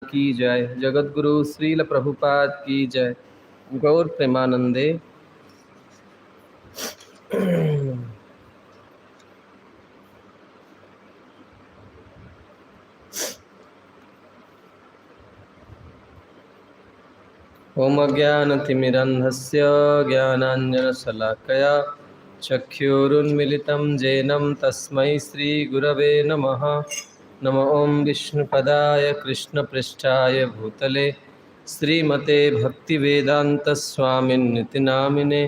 की जय। जगत गुरु श्रील प्रभुपाद की जय। गौर प्रेमानंदे। ॐ अज्ञानतिमिरन्धस्य ज्ञानाञ्जनशलाकया चक्षुरुन्मिलितं येनं तस्मै श्रीगुरवे नमः। नम ॐ विष्णुपदाय कृष्णपृष्ठाय भूतले श्रीमते भक्तिवेदान्तस्वामिन्निति नामिने।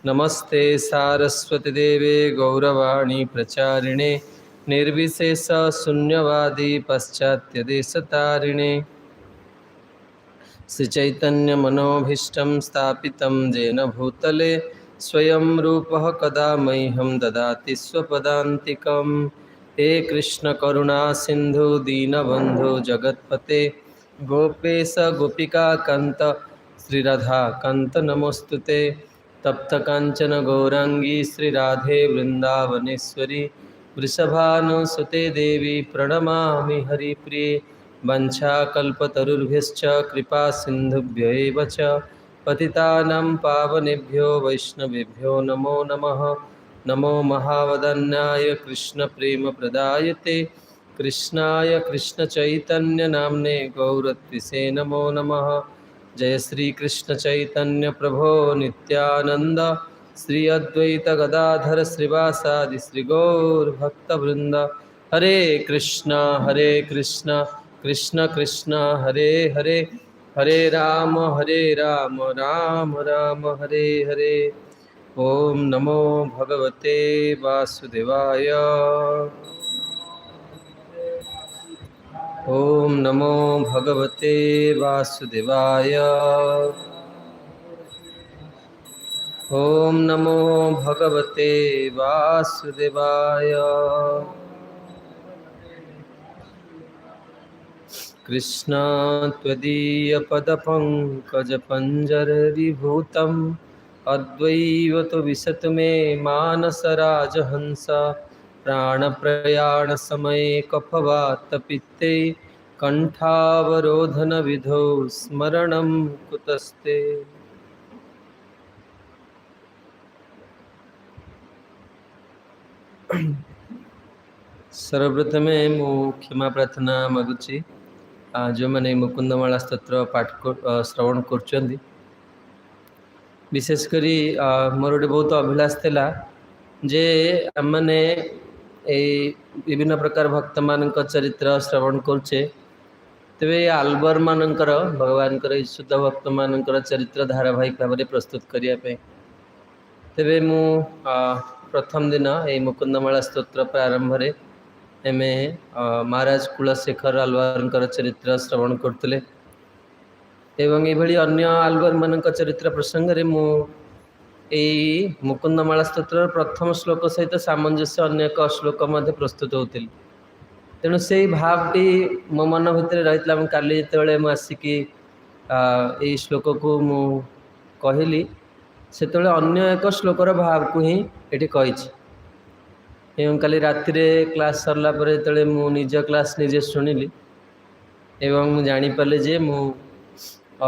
नमस्ते सारस्वतीदेवे गौरवाणी प्रचारिणे निर्विशेष शून्यवादी पाश्चात्यदेशतारिणे। श्रीचैतन्यमनोभीष्टं स्थापितं येन भूतले स्वयं रूपः कदा मह्यं ददाति स्वपदान्तिकं। हे कृष्ण करुणा सिन्धु दीनबन्धु जगत्पते गोपेश गोपिकान्त श्रीराधाकान्त नमोऽस्तु ते। तप्त काञ्चन गौराङ्गी श्रीराधे वृन्दावनेश्वरी वृषभानुसुते देवी प्रणमामि हरिप्रिये। वञ्छाकल्पतरुभ्यश्च कृपा सिन्धुभ्य एव च पतितानां पावनेभ्यो वैष्णवेभ्यो नमो नमः। नमो महावदन्याय कृष्णप्रेमप्रदायते कृष्णाय कृष्णचैतन्यनाम्ने गौरत्विषे नमो नमः। जय श्रीकृष्ण चैतन्य प्रभो नित्यानंद श्री अद्वैत गदाधर श्रीवासादि श्री गौर भक्तवृंद। हरे कृष्णा कृष्ण कृष्ण हरे हरे, हरे राम राम राम हरे हरे। ॐ नमो भगवते वासुदेवाय। ॐ नमो भगवते वासुदेवाय। ॐ नमो भगवते वासुदेवाय। कृष्ण त्वदीयपदपङ्कजपञ्जरविभूतम् अद्वैवतु विशतु मे मानसराजहंस। प्राणप्रयाणसमये कफवातपित्ते कण्ठावरोधनविधौ स्मरणं कुतस्ते। ସର୍ବପ୍ରଥମେ ମୁଁ କ୍ଷମା ପ୍ରାର୍ଥନା ମାଗୁଛି ଯେଉଁମାନେ ମୁକୁନ୍ଦମାଳା ସ୍ତୋତ୍ର ପାଠ ଶ୍ରବଣ କରୁଛନ୍ତି। ବିଶେଷ କରି ମୋର ଗୋଟେ ବହୁତ ଅଭିଳାଷ ଥିଲା ଯେ ଆମମାନେ ଏଇ ବିଭିନ୍ନ ପ୍ରକାର ଭକ୍ତମାନଙ୍କ ଚରିତ୍ର ଶ୍ରବଣ କରୁଛେ, ତେବେ ଏଇ ଆଲବରମାନଙ୍କର ଭଗବାନଙ୍କର ଏଇ ଶୁଦ୍ଧ ଭକ୍ତମାନଙ୍କର ଚରିତ୍ର ଧାରାବାହିକ ଭାବରେ ପ୍ରସ୍ତୁତ କରିବା ପାଇଁ। ତେବେ ମୁଁ ପ୍ରଥମ ଦିନ ଏଇ ମୁକୁନ୍ଦମାଳା ସ୍ତୋତ୍ର ପ୍ରାରମ୍ଭରେ ଆମେ ମହାରାଜ କୁଳଶେଖର ଆଲବାରଙ୍କର ଚରିତ୍ର ଶ୍ରବଣ କରୁଥିଲେ ଏବଂ ଏଇଭଳି ଅନ୍ୟ ଆଲବରମାନଙ୍କ ଚରିତ୍ର ପ୍ରସଙ୍ଗରେ ମୁଁ ଏଇ ମୁକୁନ୍ଦମାଳା ସ୍ତୋତ୍ରର ପ୍ରଥମ ଶ୍ଲୋକ ସହିତ ସାମଞ୍ଜସ୍ୟ ଅନ୍ୟ ଏକ ଶ୍ଲୋକ ମଧ୍ୟ ପ୍ରସ୍ତୁତ ହେଉଥିଲି। ତେଣୁ ସେଇ ଭାବଟି ମୋ ମନ ଭିତରେ ରହିଥିଲା। ମୁଁ କାଲି ଯେତେବେଳେ ମୁଁ ଆସିକି ଏଇ ଶ୍ଲୋକକୁ ମୁଁ କହିଲି, ସେତେବେଳେ ଅନ୍ୟ ଏକ ଶ୍ଲୋକର ଭାବକୁ ହିଁ ଏଠି କହିଛି। ଏବଂ କାଲି ରାତିରେ କ୍ଲାସ୍ ସରିଲା ପରେ ଯେତେବେଳେ ମୁଁ ନିଜ କ୍ଲାସ୍ ନିଜେ ଶୁଣିଲି ଏବଂ ମୁଁ ଜାଣିପାରିଲି ଯେ ମୁଁ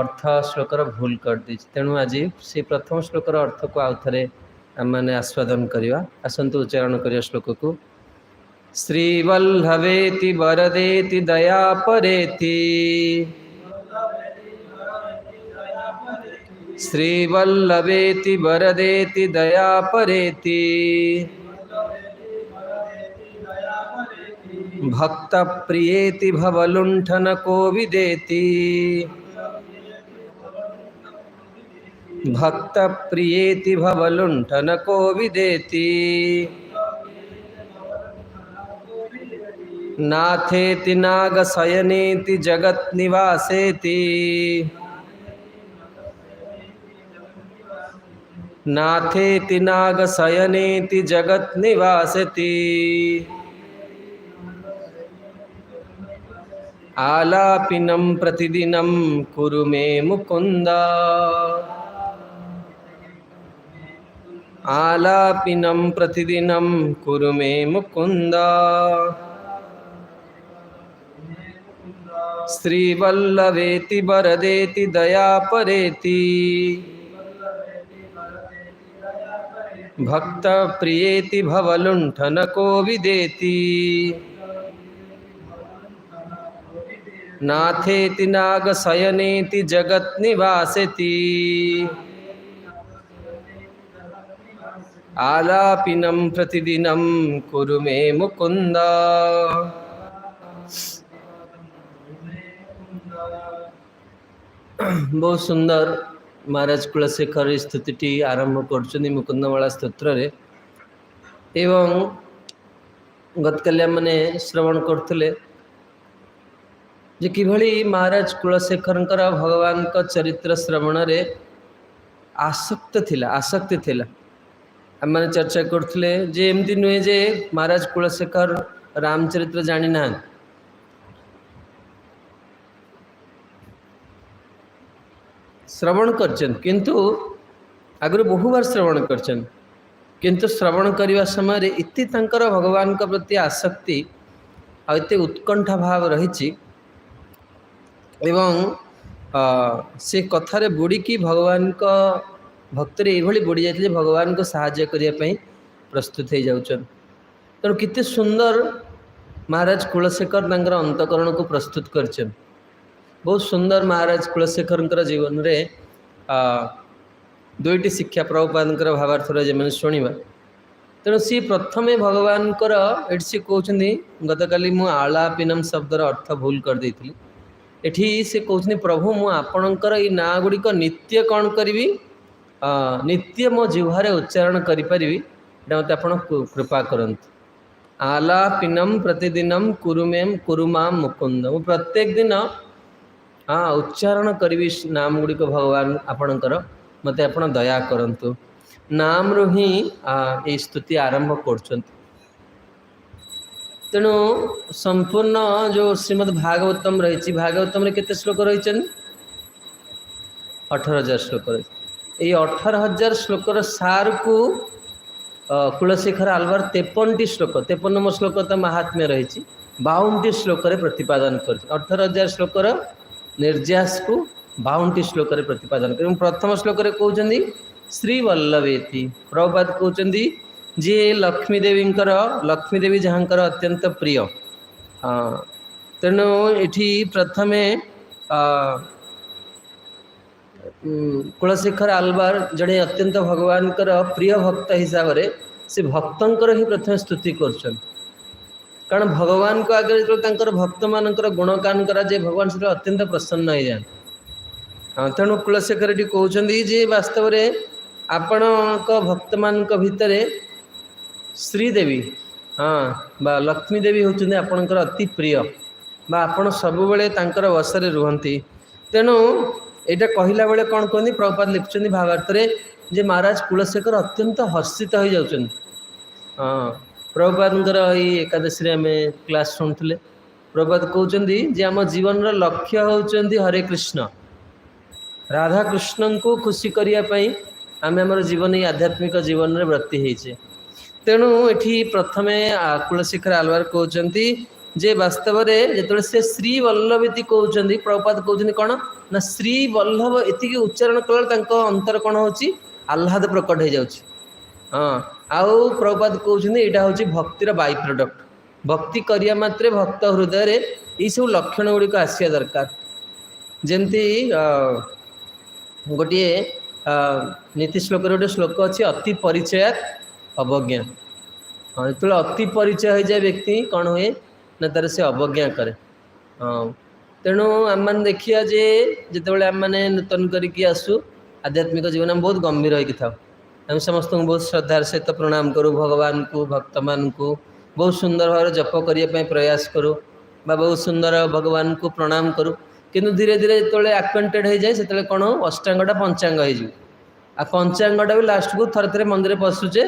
ଅର୍ଥ ଶ୍ଲୋକର ଭୁଲ କରିଦେଇଛି। ତେଣୁ ଆଜି ସେଇ ପ୍ରଥମ ଶ୍ଲୋକର ଅର୍ଥକୁ ଆଉ ଥରେ ଆମେମାନେ ଆସ୍ୱାଦନ କରିବା। ଆସନ୍ତୁ ଉଚ୍ଚାରଣ କରିବା ଶ୍ଲୋକକୁ। ଶ୍ରୀବଲ୍ଲଭେତି ବରଦେତି ଦୟାପରେତି ଶ୍ରୀବଲ୍ଲଭେତି ବରଦେତି ଦୟାପରେତି भक्तप्रियेति भवलुण्ठन कोविदेति भक्तप्रियेति भवलुण्ठन कोविदेति नाथेति नागशयनेति जगत्निवासेति नाथेति नागशयनेति जगत्निवासेति आलापिनं प्रतिदिनं कुरु मे मुकुन्द आलापिनं प्रतिदिनं कुरु मे मुकुन्द। ଶ୍ରୀବଲ୍ଲଭେତି ବରଦେତି ଦୟାପରେତି ଭକ୍ତ ପ୍ରିୟେତି ଭବଲୁଣ୍ଠନ କୋବିଦେତି ନାଥେତି ନାଗଶୟନେତି ଜଗତ୍ନିବାସେତି आलापिनं प्रतिदिनं कुरु मे मुकुन्द। ବହୁତ ସୁନ୍ଦର ମହାରାଜ କୁଳଶେଖର ଏଇ ସ୍ତୁତିଟି ଆରମ୍ଭ କରୁଛନ୍ତି ମୁକୁନ୍ଦମାଳା ସ୍ତୋତ୍ରରେ। ଏବଂ ଗତକାଲି ଆମେମାନେ ଶ୍ରବଣ କରୁଥିଲେ ଯେ କିଭଳି ମହାରାଜ କୁଳଶେଖରଙ୍କର ଭଗବାନଙ୍କ ଚରିତ୍ର ଶ୍ରବଣରେ ଆସକ୍ତ ଥିଲା, ଆସକ୍ତି ଥିଲା। ଆମେମାନେ ଚର୍ଚ୍ଚା କରୁଥିଲେ ଯେ ଏମିତି ନୁହେଁ ଯେ ମହାରାଜ କୁଳଶେଖର ରାମଚରିତ୍ର ଜାଣିନାହାନ୍ତି। ଶ୍ରବଣ କରିଛନ୍ତି, କିନ୍ତୁ ଆଗରୁ ବହୁବାର ଶ୍ରବଣ କରିଛନ୍ତି, କିନ୍ତୁ ଶ୍ରବଣ କରିବା ସମୟରେ ଏତେ ତାଙ୍କର ଭଗବାନଙ୍କ ପ୍ରତି ଆସକ୍ତି ଆଉ ଏତେ ଉତ୍କଣ୍ଠା ଭାବ ରହିଛି ଏବଂ ସେ କଥାରେ ବୁଡ଼ିକି ଭଗବାନଙ୍କ ଭକ୍ତରେ ଏଇଭଳି ବୁଡ଼ି ଯାଇଥିଲେ ଭଗବାନଙ୍କୁ ସାହାଯ୍ୟ କରିବା ପାଇଁ ପ୍ରସ୍ତୁତ ହେଇଯାଉଛନ୍ତି। ତେଣୁ କେତେ ସୁନ୍ଦର ମହାରାଜ କୁଳଶେଖର ତାଙ୍କର ଅନ୍ତଃକରଣକୁ ପ୍ରସ୍ତୁତ କରିଛନ୍ତି। ବହୁତ ସୁନ୍ଦର ମହାରାଜ କୁଳଶେଖରଙ୍କର ଜୀବନରେ ଦୁଇଟି ଶିକ୍ଷା ପ୍ରଭୁପାଦଙ୍କର ଭାବାର୍ଥରେ ଯେମାନେ ଶୁଣିବା। ତେଣୁ ସିଏ ପ୍ରଥମେ ଭଗବାନଙ୍କର ଏଠି ସିଏ କହୁଛନ୍ତି, ଗତକାଲି ମୁଁ ଆଳାପିନମ ଶବ୍ଦର ଅର୍ଥ ଭୁଲ କରିଦେଇଥିଲି। ଏଠି ସେ କହୁଛନ୍ତି ପ୍ରଭୁ ମୁଁ ଆପଣଙ୍କର ଏଇ ନାଁ ଗୁଡ଼ିକ ନିତ୍ୟ କ'ଣ କରିବି, ନିତ୍ୟ ମୋ ଜିହ୍ୱାରେ ଉଚ୍ଚାରଣ କରିପାରିବି, ଏଇଟା ମୋତେ ଆପଣ କୃପା କରନ୍ତୁ। ଆଲାପିନମ ପ୍ରତିଦିନମ କୁରୁମେମ କୁରୁମାମ ମୁକୁନ୍ଦ, ମୁଁ ପ୍ରତ୍ୟେକ ଦିନ ଉଚ୍ଚାରଣ କରିବି ନାମ ଗୁଡ଼ିକ ଭଗବାନ ଆପଣଙ୍କର, ମୋତେ ଆପଣ ଦୟା କରନ୍ତୁ। ନାମରୁ ହିଁ ଏଇ ସ୍ତୁତି ଆରମ୍ଭ କରୁଛନ୍ତି। ତେଣୁ ସମ୍ପୂର୍ଣ୍ଣ ଯେଉଁ ଶ୍ରୀମଦ୍ ଭାଗବତମ ରହିଛି, ଭାଗବତମରେ କେତେ ଶ୍ଲୋକ ରହିଛନ୍ତି? 18,000 ଶ୍ଲୋକ ରହିଛି। ଏଇ 18,000 ଶ୍ଲୋକର ସାରକୁ କୁଳଶେଖର ଆଲବାର 53ଟି ଶ୍ଲୋକ, 53 ନମ୍ବର ଶ୍ଲୋକ ତ ମାହାତ୍ମ୍ୟ ରହିଛି, 52ଟି ଶ୍ଲୋକରେ ପ୍ରତିପାଦନ କରିଛି। 18,000 ଶ୍ଲୋକର ନିର୍ଯାସକୁ 52ଟି ଶ୍ଲୋକରେ ପ୍ରତିପାଦନ କରି ଏବଂ ପ୍ରଥମ ଶ୍ଲୋକରେ କହୁଛନ୍ତି ଶ୍ରୀ ବଲ୍ଲଭେତି। ପ୍ରଭୁପାଦ କହୁଛନ୍ତି ଯିଏ ଲକ୍ଷ୍ମୀ ଦେବୀଙ୍କର, ଲକ୍ଷ୍ମୀ ଦେବୀ ଯାହାଙ୍କର ଅତ୍ୟନ୍ତ ପ୍ରିୟ। ହଁ, ତେଣୁ ଏଠି ପ୍ରଥମେ କୁଳଶେଖର ଆଲବାର ଜଣେ ଅତ୍ୟନ୍ତ ଭଗବାନଙ୍କର ପ୍ରିୟ ଭକ୍ତ ହିସାବରେ ସେ ଭକ୍ତଙ୍କର ହିଁ ପ୍ରଥମେ ସ୍ତୁତି କରୁଛନ୍ତି। କାରଣ ଭଗବାନଙ୍କ ଆଗରେ ଯେତେବେଳେ ତାଙ୍କର ଭକ୍ତମାନଙ୍କର ଗୁଣଗାନ କରାଯାଏ, ଭଗବାନ ସେତେବେଳେ ଅତ୍ୟନ୍ତ ପ୍ରସନ୍ନ ହେଇଯାନ୍ତି। ହଁ, ତେଣୁ କୁଳଶେଖର ଏଠି କହୁଛନ୍ତି ଯେ ବାସ୍ତବରେ ଆପଣଙ୍କ ଭକ୍ତମାନଙ୍କ ଭିତରେ ଶ୍ରୀଦେବୀ, ହଁ, ବା ଲକ୍ଷ୍ମୀ ଦେବୀ ହେଉଛନ୍ତି ଆପଣଙ୍କର ଅତି ପ୍ରିୟ, ବା ଆପଣ ସବୁବେଳେ ତାଙ୍କର ବଶରେ ରୁହନ୍ତି। ତେଣୁ ଏଇଟା କହିଲା ବେଳେ କ'ଣ କୁହନ୍ତି, ପ୍ରଭୁପାଦ ଲେଖୁଛନ୍ତି ଭାବାର୍ଥରେ ଯେ ମହାରାଜ କୁଳଶେଖର ଅତ୍ୟନ୍ତ ହର୍ଷିତ ହେଇଯାଉଛନ୍ତି। ହଁ, ପ୍ରଭୁପାଦଙ୍କର ଏଇ ଏକାଦଶୀରେ ଆମେ କ୍ଲାସ୍ ଶୁଣୁଥିଲେ। ପ୍ରଭୁପାଦ କହୁଛନ୍ତି ଯେ ଆମ ଜୀବନର ଲକ୍ଷ୍ୟ ହେଉଛନ୍ତି ହରେ କୃଷ୍ଣ, ରାଧାକୃଷ୍ଣଙ୍କୁ ଖୁସି କରିବା ପାଇଁ ଆମେ ଆମର ଜୀବନ ଏଇ ଆଧ୍ୟାତ୍ମିକ ଜୀବନରେ ବ୍ରତୀ ହେଇଛେ। ତେଣୁ ଏଠି ପ୍ରଥମେ କୁଳଶେଖର ଆଲବାର କହୁଛନ୍ତି ଯେ ବାସ୍ତବରେ ଯେତେବେଳେ ସେ ଶ୍ରୀ ବଲ୍ଲଭୀତି କହୁଛନ୍ତି, ପ୍ରଭୁପାଦ କହୁଛନ୍ତି କ'ଣ ନା ଶ୍ରୀ ବଲ୍ଲଭ ଏତିକି ଉଚ୍ଚାରଣ କଲାବେଳେ ତାଙ୍କ ଅନ୍ତର କ'ଣ ହେଉଛି, ଆହ୍ଲାଦ ପ୍ରକଟ ହେଇଯାଉଛି। ହଁ, ଆଉ ପ୍ରଭୁପାଦ କହୁଛନ୍ତି ଏଇଟା ହେଉଛି ଭକ୍ତିର ବାଇ ପ୍ରଡକ୍ଟ। ଭକ୍ତି କରିବା ମାତ୍ରେ ଭକ୍ତ ହୃଦୟରେ ଏଇସବୁ ଲକ୍ଷଣ ଗୁଡ଼ିକ ଆସିବା ଦରକାର। ଯେମିତି ଗୋଟିଏ ନୀତି ଶ୍ଲୋକରେ ଗୋଟେ ଶ୍ଲୋକ ଅଛି, ଅତି ପରିଚୟାତ୍ ଅବଜ୍ଞା। ହଁ, ଯେତେବେଳେ ଅତି ପରିଚୟ ହେଇଯାଏ ବ୍ୟକ୍ତି କ'ଣ ହୁଏ ନା ତାର ସେ ଅବଜ୍ଞା କରେ। ହଁ, ତେଣୁ ଆମେମାନେ ଦେଖିବା ଯେ ଯେତେବେଳେ ଆମେମାନେ ନୂତନ କରିକି ଆସୁ ଆଧ୍ୟାତ୍ମିକ ଜୀବନ, ଆମେ ବହୁତ ଗମ୍ଭୀର ହେଇକି ଥାଉ। ଆମେ ସମସ୍ତଙ୍କୁ ବହୁତ ଶ୍ରଦ୍ଧାର ସହିତ ପ୍ରଣାମ କରୁ, ଭଗବାନଙ୍କୁ, ଭକ୍ତମାନଙ୍କୁ ବହୁତ ସୁନ୍ଦର ଭାବରେ ଜପ କରିବା ପାଇଁ ପ୍ରୟାସ କରୁ ବା ବହୁତ ସୁନ୍ଦର ଭଗବାନଙ୍କୁ ପ୍ରଣାମ କରୁ। କିନ୍ତୁ ଧୀରେ ଧୀରେ ଯେତେବେଳେ ଆକ୍ୱେଣ୍ଟେଡ଼ ହେଇଯାଏ ସେତେବେଳେ କ'ଣ ହଉ, ଅଷ୍ଟାଙ୍ଗଟା ପଞ୍ଚାଙ୍ଗ ହେଇଯିବ। ଆଉ ପଞ୍ଚାଙ୍ଗଟା ବି ଲାଷ୍ଟକୁ ଥରେ ଥରେ ମନ୍ଦିରରେ ପଶୁଛେ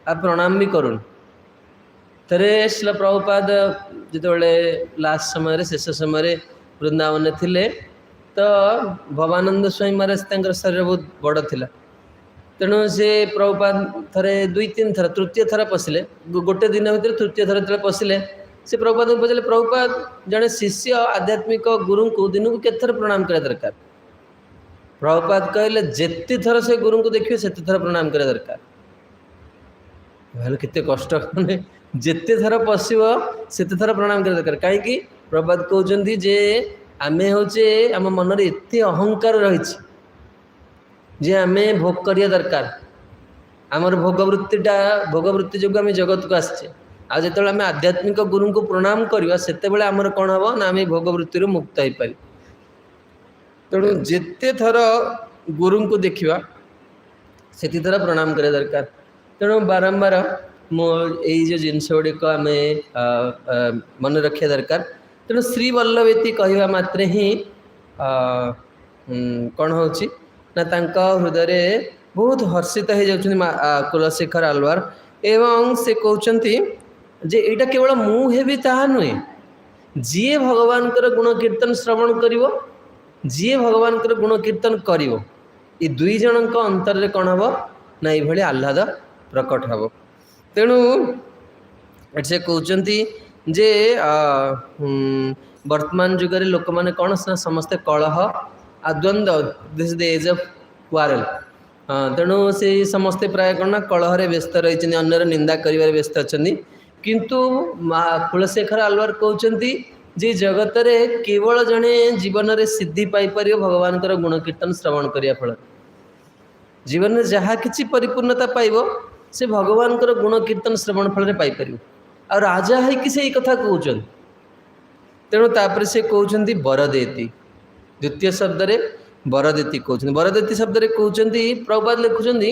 ଆଉ ପ୍ରଣାମ ବି କରୁନୁ। ଥରେ ଶ୍ରୀଲ ପ୍ରଭୁପାଦ ଯେତେବେଳେ ଲାଷ୍ଟ ସମୟରେ, ଶେଷ ସମୟରେ ବୃନ୍ଦାବନରେ ଥିଲେ, ତ ଭବାନନ୍ଦ ସ୍ୱାମୀ ମହାରାଜ ତାଙ୍କର ଶରୀର ବହୁତ ବଡ଼ ଥିଲା। ତେଣୁ ସେ ପ୍ରଭୁପାଦ ଥରେ 2-3 ଥର, ତୃତୀୟ ଥର ପଶିଲେ, ଗୋଟେ ଦିନ ଭିତରେ ତୃତୀୟ ଥର ଯେତେବେଳେ ପଶିଲେ, ସେ ପ୍ରଭୁପାଦଙ୍କୁ ପଚାରିଲେ, ପ୍ରଭୁପାଦ, ଜଣେ ଶିଷ୍ୟ ଆଧ୍ୟାତ୍ମିକ ଗୁରୁଙ୍କୁ ଦିନକୁ କେତେ ଥର ପ୍ରଣାମ କରିବା ଦରକାର? ପ୍ରଭୁପାଦ କହିଲେ, ଯେତେ ଥର ସେ ଗୁରୁଙ୍କୁ ଦେଖିବେ ସେତେ ଥର ପ୍ରଣାମ କରିବା ଦରକାର। ଭାବିଲେ କେତେ କଷ୍ଟ, ମାନେ ଯେତେ ଥର ପଶିବ ସେତେ ଥର ପ୍ରଣାମ କରିବା ଦରକାର। କାହିଁକି? ପ୍ରଭୁପାଦ କହୁଛନ୍ତି ଯେ ଆମେ ହେଉଛେ, ଆମ ମନରେ ଏତେ ଅହଙ୍କାର ରହିଛି ଯେ ଆମେ ଭୋଗ କରିବା ଦରକାର। ଆମର ଭୋଗବୃତ୍ତି ଯୋଗୁଁ ଆମେ ଜଗତକୁ ଆସିଛେ। ଆଉ ଯେତେବେଳେ ଆମେ ଆଧ୍ୟାତ୍ମିକ ଗୁରୁଙ୍କୁ ପ୍ରଣାମ କରିବା, ସେତେବେଳେ ଆମର କ'ଣ ହେବ ନା ଆମେ ଭୋଗବୃତ୍ତିରୁ ମୁକ୍ତ ହେଇପାରିବା। ତେଣୁ ଯେତେ ଥର ଗୁରୁଙ୍କୁ ଦେଖିବା ସେତେ ଥର ପ୍ରଣାମ କରିବା ଦରକାର। ତେଣୁ ବାରମ୍ବାର ମୁଁ ଏଇ ଯେଉଁ ଜିନିଷ ଗୁଡ଼ିକ ଆମେ ମନେ ରଖିବା ଦରକାର। ତେଣୁ ଶ୍ରୀ ବଲ୍ଲଭେତି କହିବା ମାତ୍ରେ ହିଁ କ'ଣ ହେଉଛି ନା ତାଙ୍କ ହୃଦୟରେ ବହୁତ ହର୍ଷିତ ହେଇଯାଉଛନ୍ତି କୁଲଶେଖର ଆଲୱାର ଏବଂ ସେ କହୁଛନ୍ତି ଯେ ଏଇଟା କେବଳ ମୁଁ ହେବି ତାହା ନୁହେଁ, ଯିଏ ଭଗବାନଙ୍କର ଗୁଣ କୀର୍ତ୍ତନ ଶ୍ରବଣ କରିବ, ଯିଏ ଭଗବାନଙ୍କର ଗୁଣ କୀର୍ତ୍ତନ କରିବ, ଏ ଦୁଇ ଜଣଙ୍କ ଅନ୍ତରରେ କ'ଣ ହେବ ନା ଏଇଭଳି ଆହ୍ଲାଦ ପ୍ରକଟ ହେବ। ତେଣୁ ଏଠି ସେ କହୁଛନ୍ତି ଯେ ବର୍ତ୍ତମାନ ଯୁଗରେ ଲୋକମାନେ କ'ଣ ନା ସମସ୍ତେ କଳହ ଆଉ ଦ୍ୱନ୍ଦ୍ୱ, this the age of quarrel। ତେଣୁ ସେଇ ସମସ୍ତେ ପ୍ରାୟ କ'ଣ ନା କଳହରେ ବ୍ୟସ୍ତ ରହିଛନ୍ତି, ଅନ୍ୟର ନିନ୍ଦା କରିବାରେ ବ୍ୟସ୍ତ ଅଛନ୍ତି। କିନ୍ତୁ ମା କୁଳଶେଖର ଆଲୱାର କହୁଛନ୍ତି ଯେ ଜଗତରେ କେବଳ ଜଣେ ଜୀବନରେ ସିଦ୍ଧି ପାଇପାରିବ ଭଗବାନଙ୍କର ଗୁଣ କୀର୍ତ୍ତନ ଶ୍ରବଣ କରିବା ଫଳରେ। ଜୀବନରେ ଯାହା କିଛି ପରିପୂର୍ଣ୍ଣତା ପାଇବ, ସେ ଭଗବାନଙ୍କର ଗୁଣ କୀର୍ତ୍ତନ ଶ୍ରବଣ ଫଳରେ ପାଇପାରିବ। ଆଉ ରାଜା ହେଇକି ସେ ଏଇ କଥା କହୁଛନ୍ତି। ତେଣୁ ତାପରେ ସେ କହୁଛନ୍ତି ବରଦେତି, ଦ୍ୱିତୀୟ ଶବ୍ଦରେ ବରଦେତି କହୁଛନ୍ତି। ବରଦେତି ଶବ୍ଦରେ କହୁଛନ୍ତି, ପ୍ରଭୁପାଦ ଲେଖୁଛନ୍ତି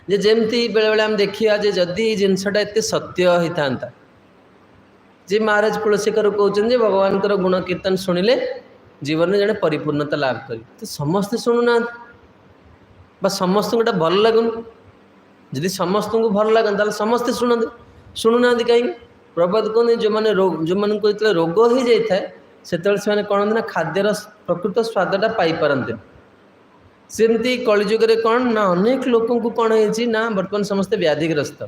ଯେ ଯେମିତି ବେଳେବେଳେ ଆମେ ଦେଖିବା ଯେ ଯଦି ଏଇ ଜିନିଷଟା ଏତେ ସତ୍ୟ ହେଇଥାନ୍ତା ଯେ ମହାରାଜ କୁଳଶେଖର କହୁଛନ୍ତି ଯେ ଭଗବାନଙ୍କର ଗୁଣ କୀର୍ତ୍ତନ ଶୁଣିଲେ ଜୀବନରେ ଜଣେ ପରିପୂର୍ଣ୍ଣତା ଲାଭ କରିବେ, ତ ସମସ୍ତେ ଶୁଣୁନାହାନ୍ତି ବା ସମସ୍ତଙ୍କୁ ଏଇଟା ଭଲ ଲାଗୁନି। ଯଦି ସମସ୍ତଙ୍କୁ ଭଲ ଲାଗନ୍ତା, ତାହେଲେ ସମସ୍ତେ ଶୁଣନ୍ତେ। ଶୁଣୁନାହାନ୍ତି କାହିଁକି? ପ୍ରଭୁପାଦ କୁହନ୍ତି, ଯେଉଁମାନଙ୍କୁ ଯେତେବେଳେ ରୋଗ ହେଇଯାଇଥାଏ, ସେତେବେଳେ ସେମାନେ କ'ଣ ନା ଖାଦ୍ୟର ପ୍ରକୃତ ସ୍ୱାଦଟା ପାଇପାରନ୍ତିନି। ସେମିତି କଳିଯୁଗରେ କ'ଣ ନା ଅନେକ ଲୋକଙ୍କୁ କ'ଣ ହେଇଛି ନା ବର୍ତ୍ତମାନ ସମସ୍ତେ ବ୍ୟାଧିଗ୍ରସ୍ତ।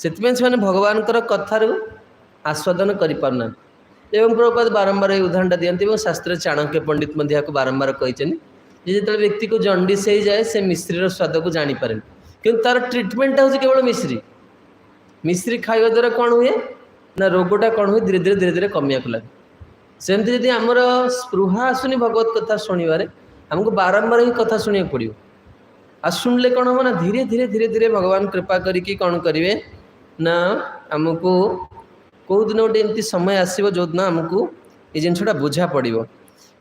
ସେଥିପାଇଁ ସେମାନେ ଭଗବାନଙ୍କର କଥାରୁ ଆସ୍ୱାଦନ କରିପାରୁନାହାନ୍ତି। ଏବଂ ପ୍ରଭୁପାଦ ବାରମ୍ବାର ଏହି ଉଦାହରଣଟା ଦିଅନ୍ତି ଏବଂ ଶାସ୍ତ୍ରରେ ଚାଣକ୍ୟ ପଣ୍ଡିତ ମଧ୍ୟ ଏହାକୁ ବାରମ୍ବାର କହିଛନ୍ତି ଯେ ଯେତେବେଳେ ବ୍ୟକ୍ତିକୁ ଜଣ୍ଡିସ୍ ହେଇଯାଏ, ସେ ମିଶ୍ରିର ସ୍ୱାଦକୁ ଜାଣିପାରେନି। କିନ୍ତୁ ତାର ଟ୍ରିଟମେଣ୍ଟଟା ହେଉଛି କେବଳ ମିଶ୍ରି। ମିଶ୍ରି ଖାଇବା ଦ୍ୱାରା କ'ଣ ହୁଏ ନା ରୋଗଟା କ'ଣ ହୁଏ, ଧୀରେ ଧୀରେ ଧୀରେ ଧୀରେ କମିବାକୁ ଲାଗେ। ସେମିତି ଯଦି ଆମର ସ୍ପୃହା ଆସୁନି ଭଗବତ କଥା ଶୁଣିବାରେ, ଆମକୁ ବାରମ୍ବାର ହିଁ କଥା ଶୁଣିବାକୁ ପଡ଼ିବ। ଆଉ ଶୁଣିଲେ କ'ଣ ହେବ ନା ଧୀରେ ଧୀରେ ଧୀରେ ଧୀରେ ଭଗବାନ କୃପା କରିକି କ'ଣ କରିବେ ନା ଆମକୁ କେଉଁ ଦିନ ଗୋଟେ ଏମିତି ସମୟ ଆସିବ ଯେଉଁଦିନ ଆମକୁ ଏ ଜିନିଷଟା ବୁଝା ପଡ଼ିବ।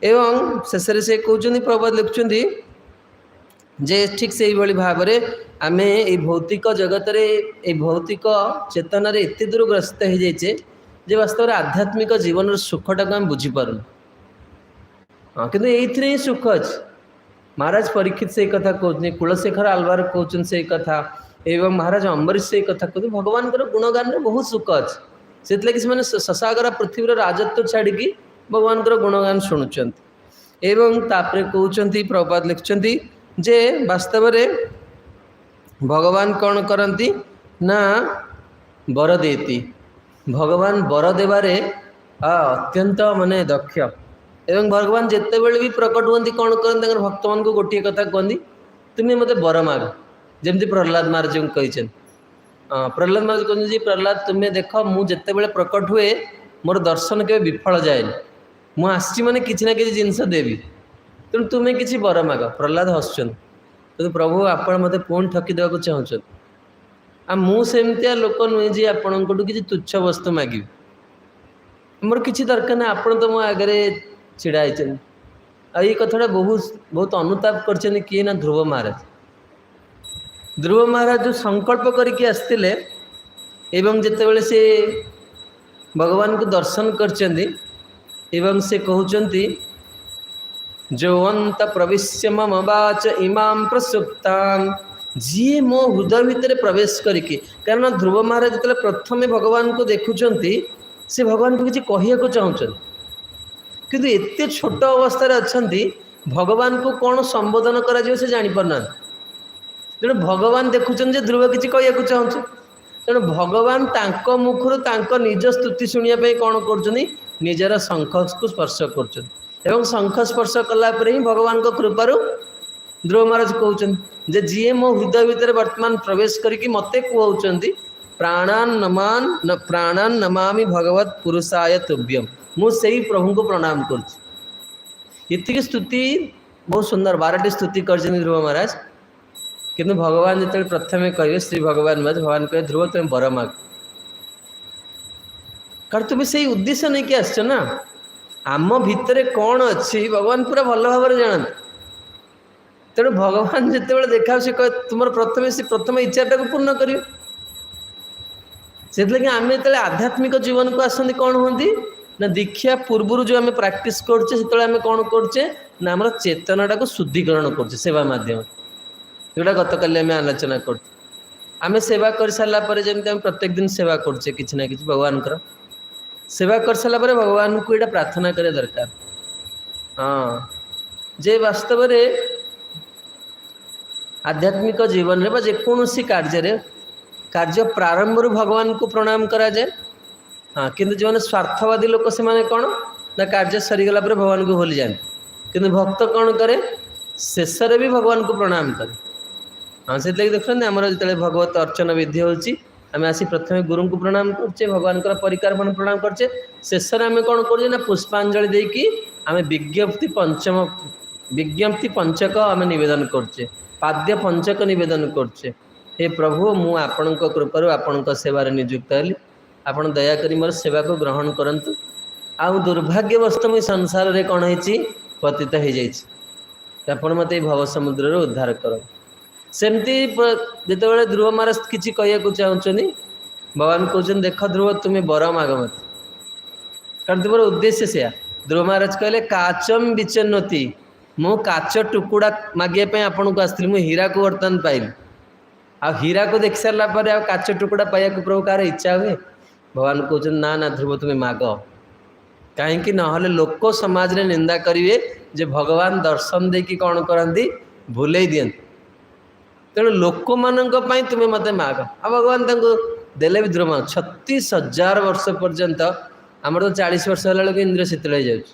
ଏବଂ ଶେଷରେ ସେ କହୁଛନ୍ତି, ପ୍ରଭୁପାଦ ଲେଖୁଛନ୍ତି ଯେ ଠିକ୍ ସେଇଭଳି ଭାବରେ ଆମେ ଏଇ ଭୌତିକ ଜଗତରେ, ଏଇ ଭୌତିକ ଚେତନାରେ ଏତେ ଦୂର ଗ୍ରସ୍ତ ହେଇଯାଇଛେ ଯେ ବାସ୍ତବରେ ଆଧ୍ୟାତ୍ମିକ ଜୀବନର ସୁଖଟାକୁ ଆମେ ବୁଝିପାରୁନୁ। ହଁ, କିନ୍ତୁ ଏଇଥିରେ ହିଁ ସୁଖ ଅଛି। ମହାରାଜ ପରୀକ୍ଷିତ ସେଇ କଥା କହୁଛନ୍ତି, କୁଳଶେଖର ଆଲବାର କହୁଛନ୍ତି ସେଇ କଥା ଏବଂ ମହାରାଜ ଅମ୍ବରୀଶ ସେଇ କଥା କହୁଛନ୍ତି। ଭଗବାନଙ୍କର ଗୁଣଗାନରେ ବହୁତ ସୁଖ ଅଛି। ସେଥିଲାଗି ସେମାନେ ସସାଗର ପୃଥିବୀର ରାଜତ୍ୱ ଛାଡ଼ିକି ଭଗବାନଙ୍କର ଗୁଣଗାନ ଶୁଣୁଛନ୍ତି। ଏବଂ ତାପରେ କହୁଛନ୍ତି, ପ୍ରଭୁପାଦ ଲେଖୁଛନ୍ତି ଯେ ବାସ୍ତବରେ ଭଗବାନ କ'ଣ କରନ୍ତି ନା ବରଦେତି, ଭଗବାନ ବର ଦେବାରେ ଅତ୍ୟନ୍ତ ମାନେ ଦକ୍ଷ। ଏବଂ ଭଗବାନ ଯେତେବେଳେ ବି ପ୍ରକଟ ହୁଅନ୍ତି, କ'ଣ କରନ୍ତି? ତାଙ୍କର ଭକ୍ତମାନଙ୍କୁ ଗୋଟିଏ କଥା କୁହନ୍ତି, ତୁମେ ମୋତେ ବର ମାଗ। ଯେମିତି ପ୍ରହ୍ଲାଦ ମହାରାଜଙ୍କୁ କହିଛନ୍ତି। ହଁ, ପ୍ରହ୍ଲାଦ ମହାରାଜ କହୁଛନ୍ତି ଯେ ପ୍ରହ୍ଲାଦ, ତୁମେ ଦେଖ, ମୁଁ ଯେତେବେଳେ ପ୍ରକଟ ହୁଏ ମୋର ଦର୍ଶନ କେବେ ବିଫଳ ଯାଏନି। ମୁଁ ଆସିଛି ମାନେ କିଛି ନା କିଛି ଜିନିଷ ଦେବି, ତେଣୁ ତୁମେ କିଛି ବର ମାଗ। ପ୍ରହ୍ଲାଦ ହସୁଛନ୍ତି, କିନ୍ତୁ ପ୍ରଭୁ, ଆପଣ ମୋତେ ପୁଣି ଠକି ଦେବାକୁ ଚାହୁଁଛନ୍ତି। ଆଉ ମୁଁ ସେମିତିଆ ଲୋକ ନୁହେଁ ଯେ ଆପଣଙ୍କଠୁ କିଛି ତୁଚ୍ଛ ବସ୍ତୁ ମାଗିବି। ମୋର କିଛି ଦରକାର ନାହିଁ, ଆପଣ ତ ମୋ ଆଗରେ ଛିଡ଼ା ହେଇଛନ୍ତି। ଆଉ ଏଇ କଥାଟା ବହୁତ ବହୁତ ଅନୁତାପ କରିଛନ୍ତି କିଏ ନା ଧ୍ରୁବ ମହାରାଜ। ଧ୍ରୁବ ମହାରାଜ ଯେଉଁ ସଂକଳ୍ପ କରିକି ଆସିଥିଲେ ଏବଂ ଯେତେବେଳେ ସେ ଭଗବାନଙ୍କୁ ଦର୍ଶନ କରିଛନ୍ତି ଏବଂ ସେ କହୁଛନ୍ତି, ଯୋ ଅନ୍ତଃ ପ୍ରବିଶ୍ୟ ମମ ବାଚ ଇମାಂ ପ୍ରସୁପ୍ତାಂ, ଯିଏ ମୋ ହୃଦୟ ଭିତରେ ପ୍ରବେଶ କରିକି। କାରଣ ଧ୍ରୁବ ମହାରାଜ ଯେତେବେଳେ ପ୍ରଥମେ ଭଗବାନଙ୍କୁ ଦେଖୁଛନ୍ତି, ସେ ଭଗବାନଙ୍କୁ କିଛି କହିବାକୁ ଚାହୁଁଛନ୍ତି, କିନ୍ତୁ ଏତେ ଛୋଟ ଅବସ୍ଥାରେ ଅଛନ୍ତି, ଭଗବାନଙ୍କୁ କ'ଣ ସମ୍ବୋଧନ କରାଯିବ ସେ ଜାଣିପାରୁନାହାନ୍ତି। ତେଣୁ ଭଗବାନ ଦେଖୁଛନ୍ତି ଯେ ଧ୍ରୁବ କିଛି କହିବାକୁ ଚାହୁଁଛି। ତେଣୁ ଭଗବାନ ତାଙ୍କ ମୁଖରୁ ତାଙ୍କ ନିଜ ସ୍ତୁତି ଶୁଣିବା ପାଇଁ କ'ଣ କରୁଛନ୍ତି? ନିଜର ଶଙ୍ଖକୁ ସ୍ପର୍ଶ କରୁଛନ୍ତି। ଏବଂ ଶଙ୍ଖ ସ୍ପର୍ଶ କଲା ପରେ ହିଁ ଭଗବାନଙ୍କ କୃପାରୁ ଧ୍ରୁବ ମହାରାଜ କହୁଛନ୍ତି ଯେ ଯିଏ ମୋ ହୃଦୟ ଭିତରେ ବର୍ତ୍ତମାନ ପ୍ରବେଶ କରିକି ମୋତେ କୁହଉଛନ୍ତି, ପ୍ରାଣାନ ନମାନ ପ୍ରାଣାନ ନମାମି ଭଗବତ ପୁରୁଷାୟ ତୁଭ୍ୟମ, ମୁଁ ସେଇ ପ୍ରଭୁଙ୍କୁ ପ୍ରଣାମ କରୁଛି। ଏତିକି ସ୍ତୁତି ବହୁତ ସୁନ୍ଦର, 12ଟି ସ୍ତୁତି କରିଛନ୍ତି ଧ୍ରୁବ ମହାରାଜ। କିନ୍ତୁ ଭଗବାନ ଯେତେବେଳେ ପ୍ରଥମେ କହିବେ, ଶ୍ରୀ ଭଗବାନ ମହାରାଜ, ଭଗବାନ କହିବେ, ଧ୍ରୁବ, ତୁମେ ବର ମାଗ। କାରଣ ତୁମେ ସେଇ ଉଦ୍ଦେଶ୍ୟ ନେଇକି ଆସିଛ ନା। ଆମ ଭିତରେ କ'ଣ ଅଛି ଭଗବାନ ପୁରା ଭଲ ଭାବରେ ଜାଣନ୍ତି। ତେଣୁ ଭଗବାନ ଯେତେବେଳେ ଦେଖା, ସେ କହେ ତୁମର ପ୍ରଥମେ ସେ ପ୍ରଥମ ଇଚ୍ଛାଟାକୁ ପୂର୍ଣ୍ଣ କରିବେ। ସେଥିଲାଗି ଆମେ ଯେତେବେଳେ ଆଧ୍ୟାତ୍ମିକ ଜୀବନକୁ ଆସନ୍ତି, କ'ଣ ହୁଅନ୍ତି ନା, ଦୀକ୍ଷା ପୂର୍ବରୁ ଯେଉଁ ଆମେ ପ୍ରାକ୍ଟିସ୍ କରୁଛେ, ସେତେବେଳେ ଆମେ କ'ଣ କରୁଛେ ନା, ଆମର ଚେତନାଟାକୁ ଶୁଦ୍ଧିକରଣ କରୁଛେ ସେବା ମାଧ୍ୟମରେ, ଯେଉଁଟା ଗତକାଲି ଆମେ ଆଲୋଚନା କରୁଛୁ। ଆମେ ସେବା କରିସାରିଲା ପରେ, ଯେମିତି ଆମେ ପ୍ରତ୍ୟେକ ଦିନ ସେବା କରୁଛେ କିଛି ନା କିଛି ଭଗବାନଙ୍କର ସେବା କରିସାରିଲା ପରେ ଭଗବାନଙ୍କୁ ଏଇଟା ପ୍ରାର୍ଥନା କରିବା ଦରକାର, ହଁ, ଯେ ବାସ୍ତବରେ ଆଧ୍ୟାତ୍ମିକ ଜୀବନରେ ବା ଯେକୌଣସି କାର୍ଯ୍ୟରେ କାର୍ଯ୍ୟ ପ୍ରାରମ୍ଭରୁ ଭଗବାନଙ୍କୁ ପ୍ରଣାମ କରାଯାଏ। ହଁ, କିନ୍ତୁ ଯେଉଁମାନେ ସ୍ୱାର୍ଥବାଦୀ ଲୋକ, ସେମାନେ କ'ଣ ନା, କାର୍ଯ୍ୟ ସରିଗଲା ପରେ ଭଗବାନଙ୍କୁ ଭୁଲି ଯାଆନ୍ତି। କିନ୍ତୁ ଭକ୍ତ କ'ଣ କରେ? ଶେଷରେ ବି ଭଗବାନଙ୍କୁ ପ୍ରଣାମ କରେ। ହଁ, ସେଥିଲାଗି ଦେଖୁଛନ୍ତି, ଆମର ଯେତେବେଳେ ଭଗବତ ଅର୍ଚ୍ଚନା ବିଧି ହେଉଛି, ଆମେ ଆସି ପ୍ରଥମେ ଗୁରୁଙ୍କୁ ପ୍ରଣାମ କରୁଛେ, ଭଗବାନଙ୍କର ପରିକାର ପ୍ରଣାମ କରୁଛେ। ଶେଷରେ ଆମେ କ'ଣ କରୁଛେ ନା, ପୁଷ୍ପାଞ୍ଜଳି ଦେଇକି ଆମେ ବିଜ୍ଞପ୍ତି ପଞ୍ଚମ, ବିଜ୍ଞପ୍ତି ପଞ୍ଚକ ଆମେ ନିବେଦନ କରୁଛେ, ପାଦ୍ୟ ପଞ୍ଚକ ନିବେଦନ କରୁଛେ। ହେ ପ୍ରଭୁ, ମୁଁ ଆପଣଙ୍କ କୃପାରୁ ଆପଣଙ୍କ ସେବାରେ ନିଯୁକ୍ତ ହେଲି, ଆପଣ ଦୟାକରି ମୋର ସେବାକୁ ଗ୍ରହଣ କରନ୍ତୁ। ଆଉ ଦୁର୍ଭାଗ୍ୟବଶତଃ ମୁଁ ସଂସାରରେ କ'ଣ ହେଇଛି? ପତିତ ହେଇଯାଇଛି। ଆପଣ ମୋତେ ଏଇ ଭବ ସମୁଦ୍ରରୁ ଉଦ୍ଧାର କରନ୍ତୁ। ସେମିତି ଯେତେବେଳେ ଧ୍ରୁବ ମହାରାଜ କିଛି କହିବାକୁ ଚାହୁଁଛନ୍ତି, ଭଗବାନ କହୁଛନ୍ତି, ଦେଖ ଧ୍ରୁବ, ତୁମେ ବର ମାଗ ମତେ, କାରଣ ତୁମର ଉଦ୍ଦେଶ୍ୟ ସେୟା। ଧ୍ରୁବ ମହାରାଜ କହିଲେ, କାଚମ ବିଚନ୍ନତି, ମୁଁ କାଚ ଟୁକୁଡ଼ା ମାଗିବା ପାଇଁ ଆପଣଙ୍କୁ ଆସିଥିଲି, ମୁଁ ହୀରାକୁ ବର୍ତ୍ତମାନ ପାଇଲି। ଆଉ ହୀରାକୁ ଦେଖି ସାରିଲା ପରେ ଆଉ କାଚ ଟୁକୁଡ଼ା ପାଇବାକୁ ପ୍ରଭୁ କାହାର ଇଚ୍ଛା ହୁଏ? ଭଗବାନ କହୁଛନ୍ତି, ନା ନା ଧ୍ରୁବ, ତୁମେ ମାଗ। କାହିଁକି? ନହେଲେ ଲୋକ ସମାଜରେ ନିନ୍ଦା କରିବେ ଯେ ଭଗବାନ ଦର୍ଶନ ଦେଇକି କ'ଣ କରନ୍ତି? ଭୁଲେଇ ଦିଅନ୍ତି। ତେଣୁ ଲୋକମାନଙ୍କ ପାଇଁ ତୁମେ ମୋତେ ମାଗ। ଆଉ ଭଗବାନ ତାଙ୍କୁ ଦେଲେ ବି ଧ୍ରୁବ 36,000 ବର୍ଷ ପର୍ଯ୍ୟନ୍ତ, ଆମର ତ 40 ବର୍ଷ ହେଲା ବେଳକୁ ଇନ୍ଦ୍ରିୟ ଶିଥିଳ ହେଇଯାଉଛି,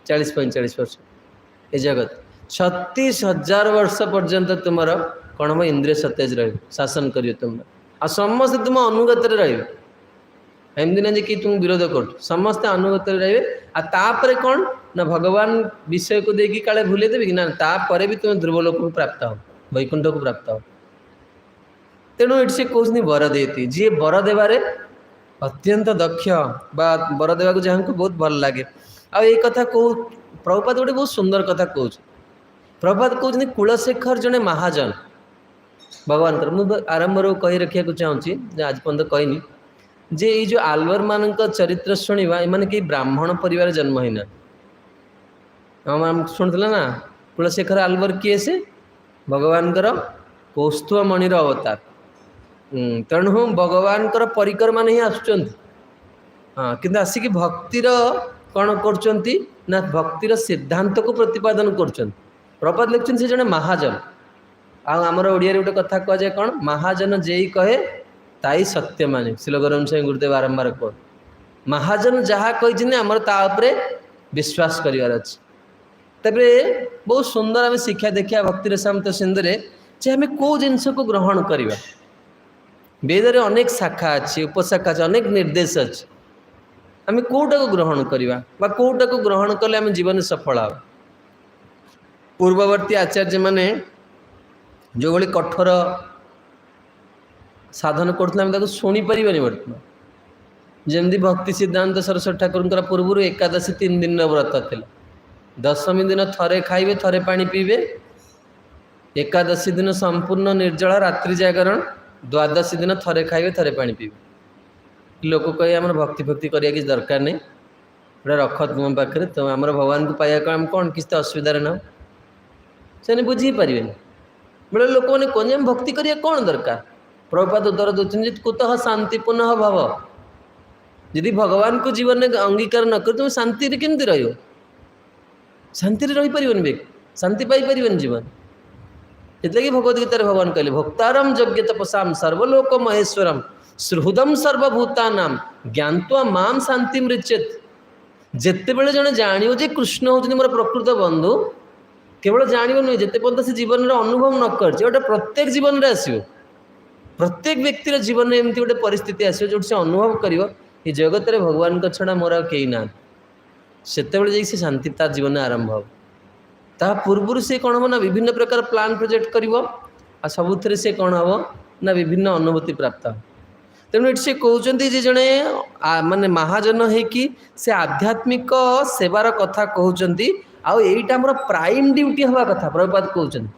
40-45 ବର୍ଷ ଏ ଜଗତ, 36,000 ବର୍ଷ ପର୍ଯ୍ୟନ୍ତ ତୁମର କ'ଣ ହବ? ଇନ୍ଦ୍ରିୟ ସତେଜ ରହିବ, ଶାସନ କରିବ ତୁମର, ଆଉ ସମସ୍ତେ ତୁମ ଅନୁଗତରେ ରହିବେ। ଏମିତି ନାହିଁ ଯେ କି ତୁମକୁ ବିରୋଧ କରୁଛୁ, ସମସ୍ତେ ଅନୁଗତରେ ରହିବେ। ଆଉ ତାପରେ କ'ଣ ନା, ଭଗବାନ ବିଷୟକୁ ଦେଇକି କାଳେ ଭୁଲେଇ ଦେବେ କି ନା, ତାପରେ ବି ତୁମେ ଧ୍ରୁବ ଲୋକକୁ ପ୍ରାପ୍ତ ହବ, ବୈକୁଣ୍ଠକୁ ପ୍ରାପ୍ତ ହବ। ତେଣୁ ଏଠି ସେ କହୁଛନ୍ତି ବର ଦେଇତି, ଯିଏ ବର ଦେବାରେ ଅତ୍ୟନ୍ତ ଦକ୍ଷ ବା ବର ଦେବାକୁ ଯାହାଙ୍କୁ ବହୁତ ଭଲ ଲାଗେ। ଆଉ ଏଇ କଥା କହୁ ପ୍ରଭୁପାଦ ଗୋଟେ ବହୁତ ସୁନ୍ଦର କଥା କହୁଛି। ପ୍ରଭୁପାଦ କହୁଛନ୍ତି, କୁଳଶେଖର ଜଣେ ମହାଜନ ଭଗବାନଙ୍କର। ମୁଁ ଆରମ୍ଭରୁ କହି ରଖିବାକୁ ଚାହୁଁଛି ଯେ ଆଜି ପର୍ଯ୍ୟନ୍ତ କହିନି ଯେ ଏଇ ଯେଉଁ ଆଲବର ମାନଙ୍କ ଚରିତ୍ର ଶୁଣିବା, ଏମାନେ କେହି ବ୍ରାହ୍ମଣ ପରିବାର ଜନ୍ମ ହେଇନାହାନ୍ତି। ଆମେ ଶୁଣୁଥିଲେ ନା, କୁଳଶେଖର ଆଲବର କିଏ? ସେ ଭଗବାନଙ୍କର କୌସ୍ତୁଭ ମଣିର ଅବତାର। ତେଣୁ ଭଗବାନଙ୍କର ପରିକର ମାନେ ହିଁ ଆସୁଛନ୍ତି। ହଁ, କିନ୍ତୁ ଆସିକି ଭକ୍ତିର କ'ଣ କରୁଛନ୍ତି ନା, ଭକ୍ତିର ସିଦ୍ଧାନ୍ତକୁ ପ୍ରତିପାଦନ କରୁଛନ୍ତି। ପ୍ରଭୁପାଦ ଲେଖୁଛନ୍ତି, ସେ ଜଣେ ମହାଜନ। ଆଉ ଆମର ଓଡ଼ିଆରେ ଗୋଟେ କଥା କୁହାଯାଏ କ'ଣ? ମହାଜନ ଯେଇ କହେ ତାଇ ସତ୍ୟ ମାନେ। ଶ୍ରୀଲ ଗୌରବ ସ୍ୱାମୀ ଗୁରୁଦେବ ବାରମ୍ବାର କୁହନ୍ତି, ମହାଜନ ଯାହା କହିଛନ୍ତି ଆମର ତା ଉପରେ ବିଶ୍ୱାସ କରିବାର ଅଛି। ତାପରେ ବହୁତ ସୁନ୍ଦର ଆମେ ଶିକ୍ଷା ଦେଖିବା ଭକ୍ତି ରସାମୃତ ସିନ୍ଧୁରେ ଯେ ଆମେ କେଉଁ ଜିନିଷକୁ ଗ୍ରହଣ କରିବା। ବେଦରେ ଅନେକ ଶାଖା ଅଛି, ଉପଶାଖା ଅଛି, ଅନେକ ନିର୍ଦ୍ଦେଶ ଅଛି। ଆମେ କେଉଁଟାକୁ ଗ୍ରହଣ କରିବା ବା କେଉଁଟାକୁ ଗ୍ରହଣ କଲେ ଆମେ ଜୀବନରେ ସଫଳ ହେବା? ପୂର୍ବବର୍ତ୍ତୀ ଆଚାର୍ଯ୍ୟମାନେ ଯେଉଁଭଳି କଠୋର ସାଧନ କରୁଥିଲେ, ଆମେ ତାକୁ ଶୁଣିପାରିବାନି ବର୍ତ୍ତମାନ। ଯେମିତି ଭକ୍ତି ସିଦ୍ଧାନ୍ତ ସରସ୍ୱତୀ ଠାକୁରଙ୍କର ପୂର୍ବରୁ ଏକାଦଶୀ 3 ଦିନର ବ୍ରତ ଥିଲା। ଦଶମୀ ଦିନ ଥରେ ଖାଇବେ, ଥରେ ପାଣି ପିଇବେ। ଏକାଦଶୀ ଦିନ ସମ୍ପୂର୍ଣ୍ଣ ନିର୍ଜଳା, ରାତ୍ରି ଜାଗରଣ। ଦ୍ୱାଦଶୀ ଦିନ ଥରେ ଖାଇବେ, ଥରେ ପାଣି ପିଇବେ। ଲୋକ କହିବେ, ଆମର ଭକ୍ତି ଫକ୍ତି କରିବା କିଛି ଦରକାର ନାହିଁ, ଗୋଟେ ରଖ ତୁମ ପାଖରେ, ତ ଆମର ଭଗବାନଙ୍କୁ ପାଇବାକୁ ଆମେ କ'ଣ କିଛି ତ ଅସୁବିଧାରେ ନାହୁଁ। ସେମାନେ ବୁଝି ପାରିବେନି। ବେଳେ ଲୋକମାନେ କୁହନ୍ତି, ଆମେ ଭକ୍ତି କରିବା କ'ଣ ଦରକାର? ପ୍ରଭୁପାଦ ଉତ୍ତର ଦେଉଛନ୍ତି ଯେ କୁତଃ ଶାନ୍ତି ପୁନଃ ଭବ। ଯଦି ଭଗବାନଙ୍କୁ ଜୀବନରେ ଅଙ୍ଗୀକାର ନ କରି ତୁମେ ଶାନ୍ତିରେ କେମିତି ରହିବ? ଶାନ୍ତିରେ ରହିପାରିବନି ବ୍ୟକ୍ତି, ଶାନ୍ତି ପାଇପାରିବନି ଜୀବନ। ସେଥିଲାଗି ଭଗବତ ଗୀତାରେ ଭଗବାନ କହିଲେ, ଭୋକ୍ତାରମ ଯଜ୍ଞ ତପସାମ ସର୍ବଲୋକ ମହେଶ୍ୱରମ ସୁହୃଦଂ ସର୍ବଭୂତାନାଂ ଜ୍ଞାତ୍ୱା ମାଂ ଶାନ୍ତିଂ ଋଚ୍ଛତି। ଯେତେବେଳେ ଜଣେ ଜାଣିବ ଯେ କୃଷ୍ଣ ହେଉଛନ୍ତି ମୋର ପ୍ରକୃତ ବନ୍ଧୁ, କେବଳ ଜାଣିବ ନୁହେଁ, ଯେତେ ପର୍ଯ୍ୟନ୍ତ ସେ ଜୀବନରେ ଅନୁଭବ ନ କରିଛି, ଗୋଟେ ପ୍ରତ୍ୟେକ ଜୀବନରେ ଆସିବ, ପ୍ରତ୍ୟେକ ବ୍ୟକ୍ତିର ଜୀବନରେ ଏମିତି ଗୋଟେ ପରିସ୍ଥିତି ଆସିବ ଯେଉଁଠି ସେ ଅନୁଭବ କରିବ ଏ ଜଗତରେ ଭଗବାନଙ୍କ ଛଡ଼ା ମୋର ଆଉ କେହି ନାହାନ୍ତି। ସେତେବେଳେ ଯାଇକି ସେ ଶାନ୍ତି ତା ଜୀବନରେ ଆରମ୍ଭ ହେବ। ତା ପୂର୍ବରୁ ସେ କ'ଣ ହେବ ନା ବିଭିନ୍ନ ପ୍ରକାର ପ୍ଲାନ୍ ପ୍ରୋଜେକ୍ଟ କରିବ, ଆଉ ସବୁଥିରେ ସେ କ'ଣ ହେବ ନା ବିଭିନ୍ନ ଅନୁଭୂତି ପ୍ରାପ୍ତ ହେବ। ତେଣୁ ଏଠି ସେ କହୁଛନ୍ତି ଯେ ଜଣେ ମାନେ ମହାଜନ ହେଇକି ସେ ଆଧ୍ୟାତ୍ମିକ ସେବାର କଥା କହୁଛନ୍ତି, ଆଉ ଏଇଟା ଆମର ପ୍ରାଇମ୍ ଡ୍ୟୁଟି ହେବା କଥା। ପ୍ରଭୁପାଦ କହୁଛନ୍ତି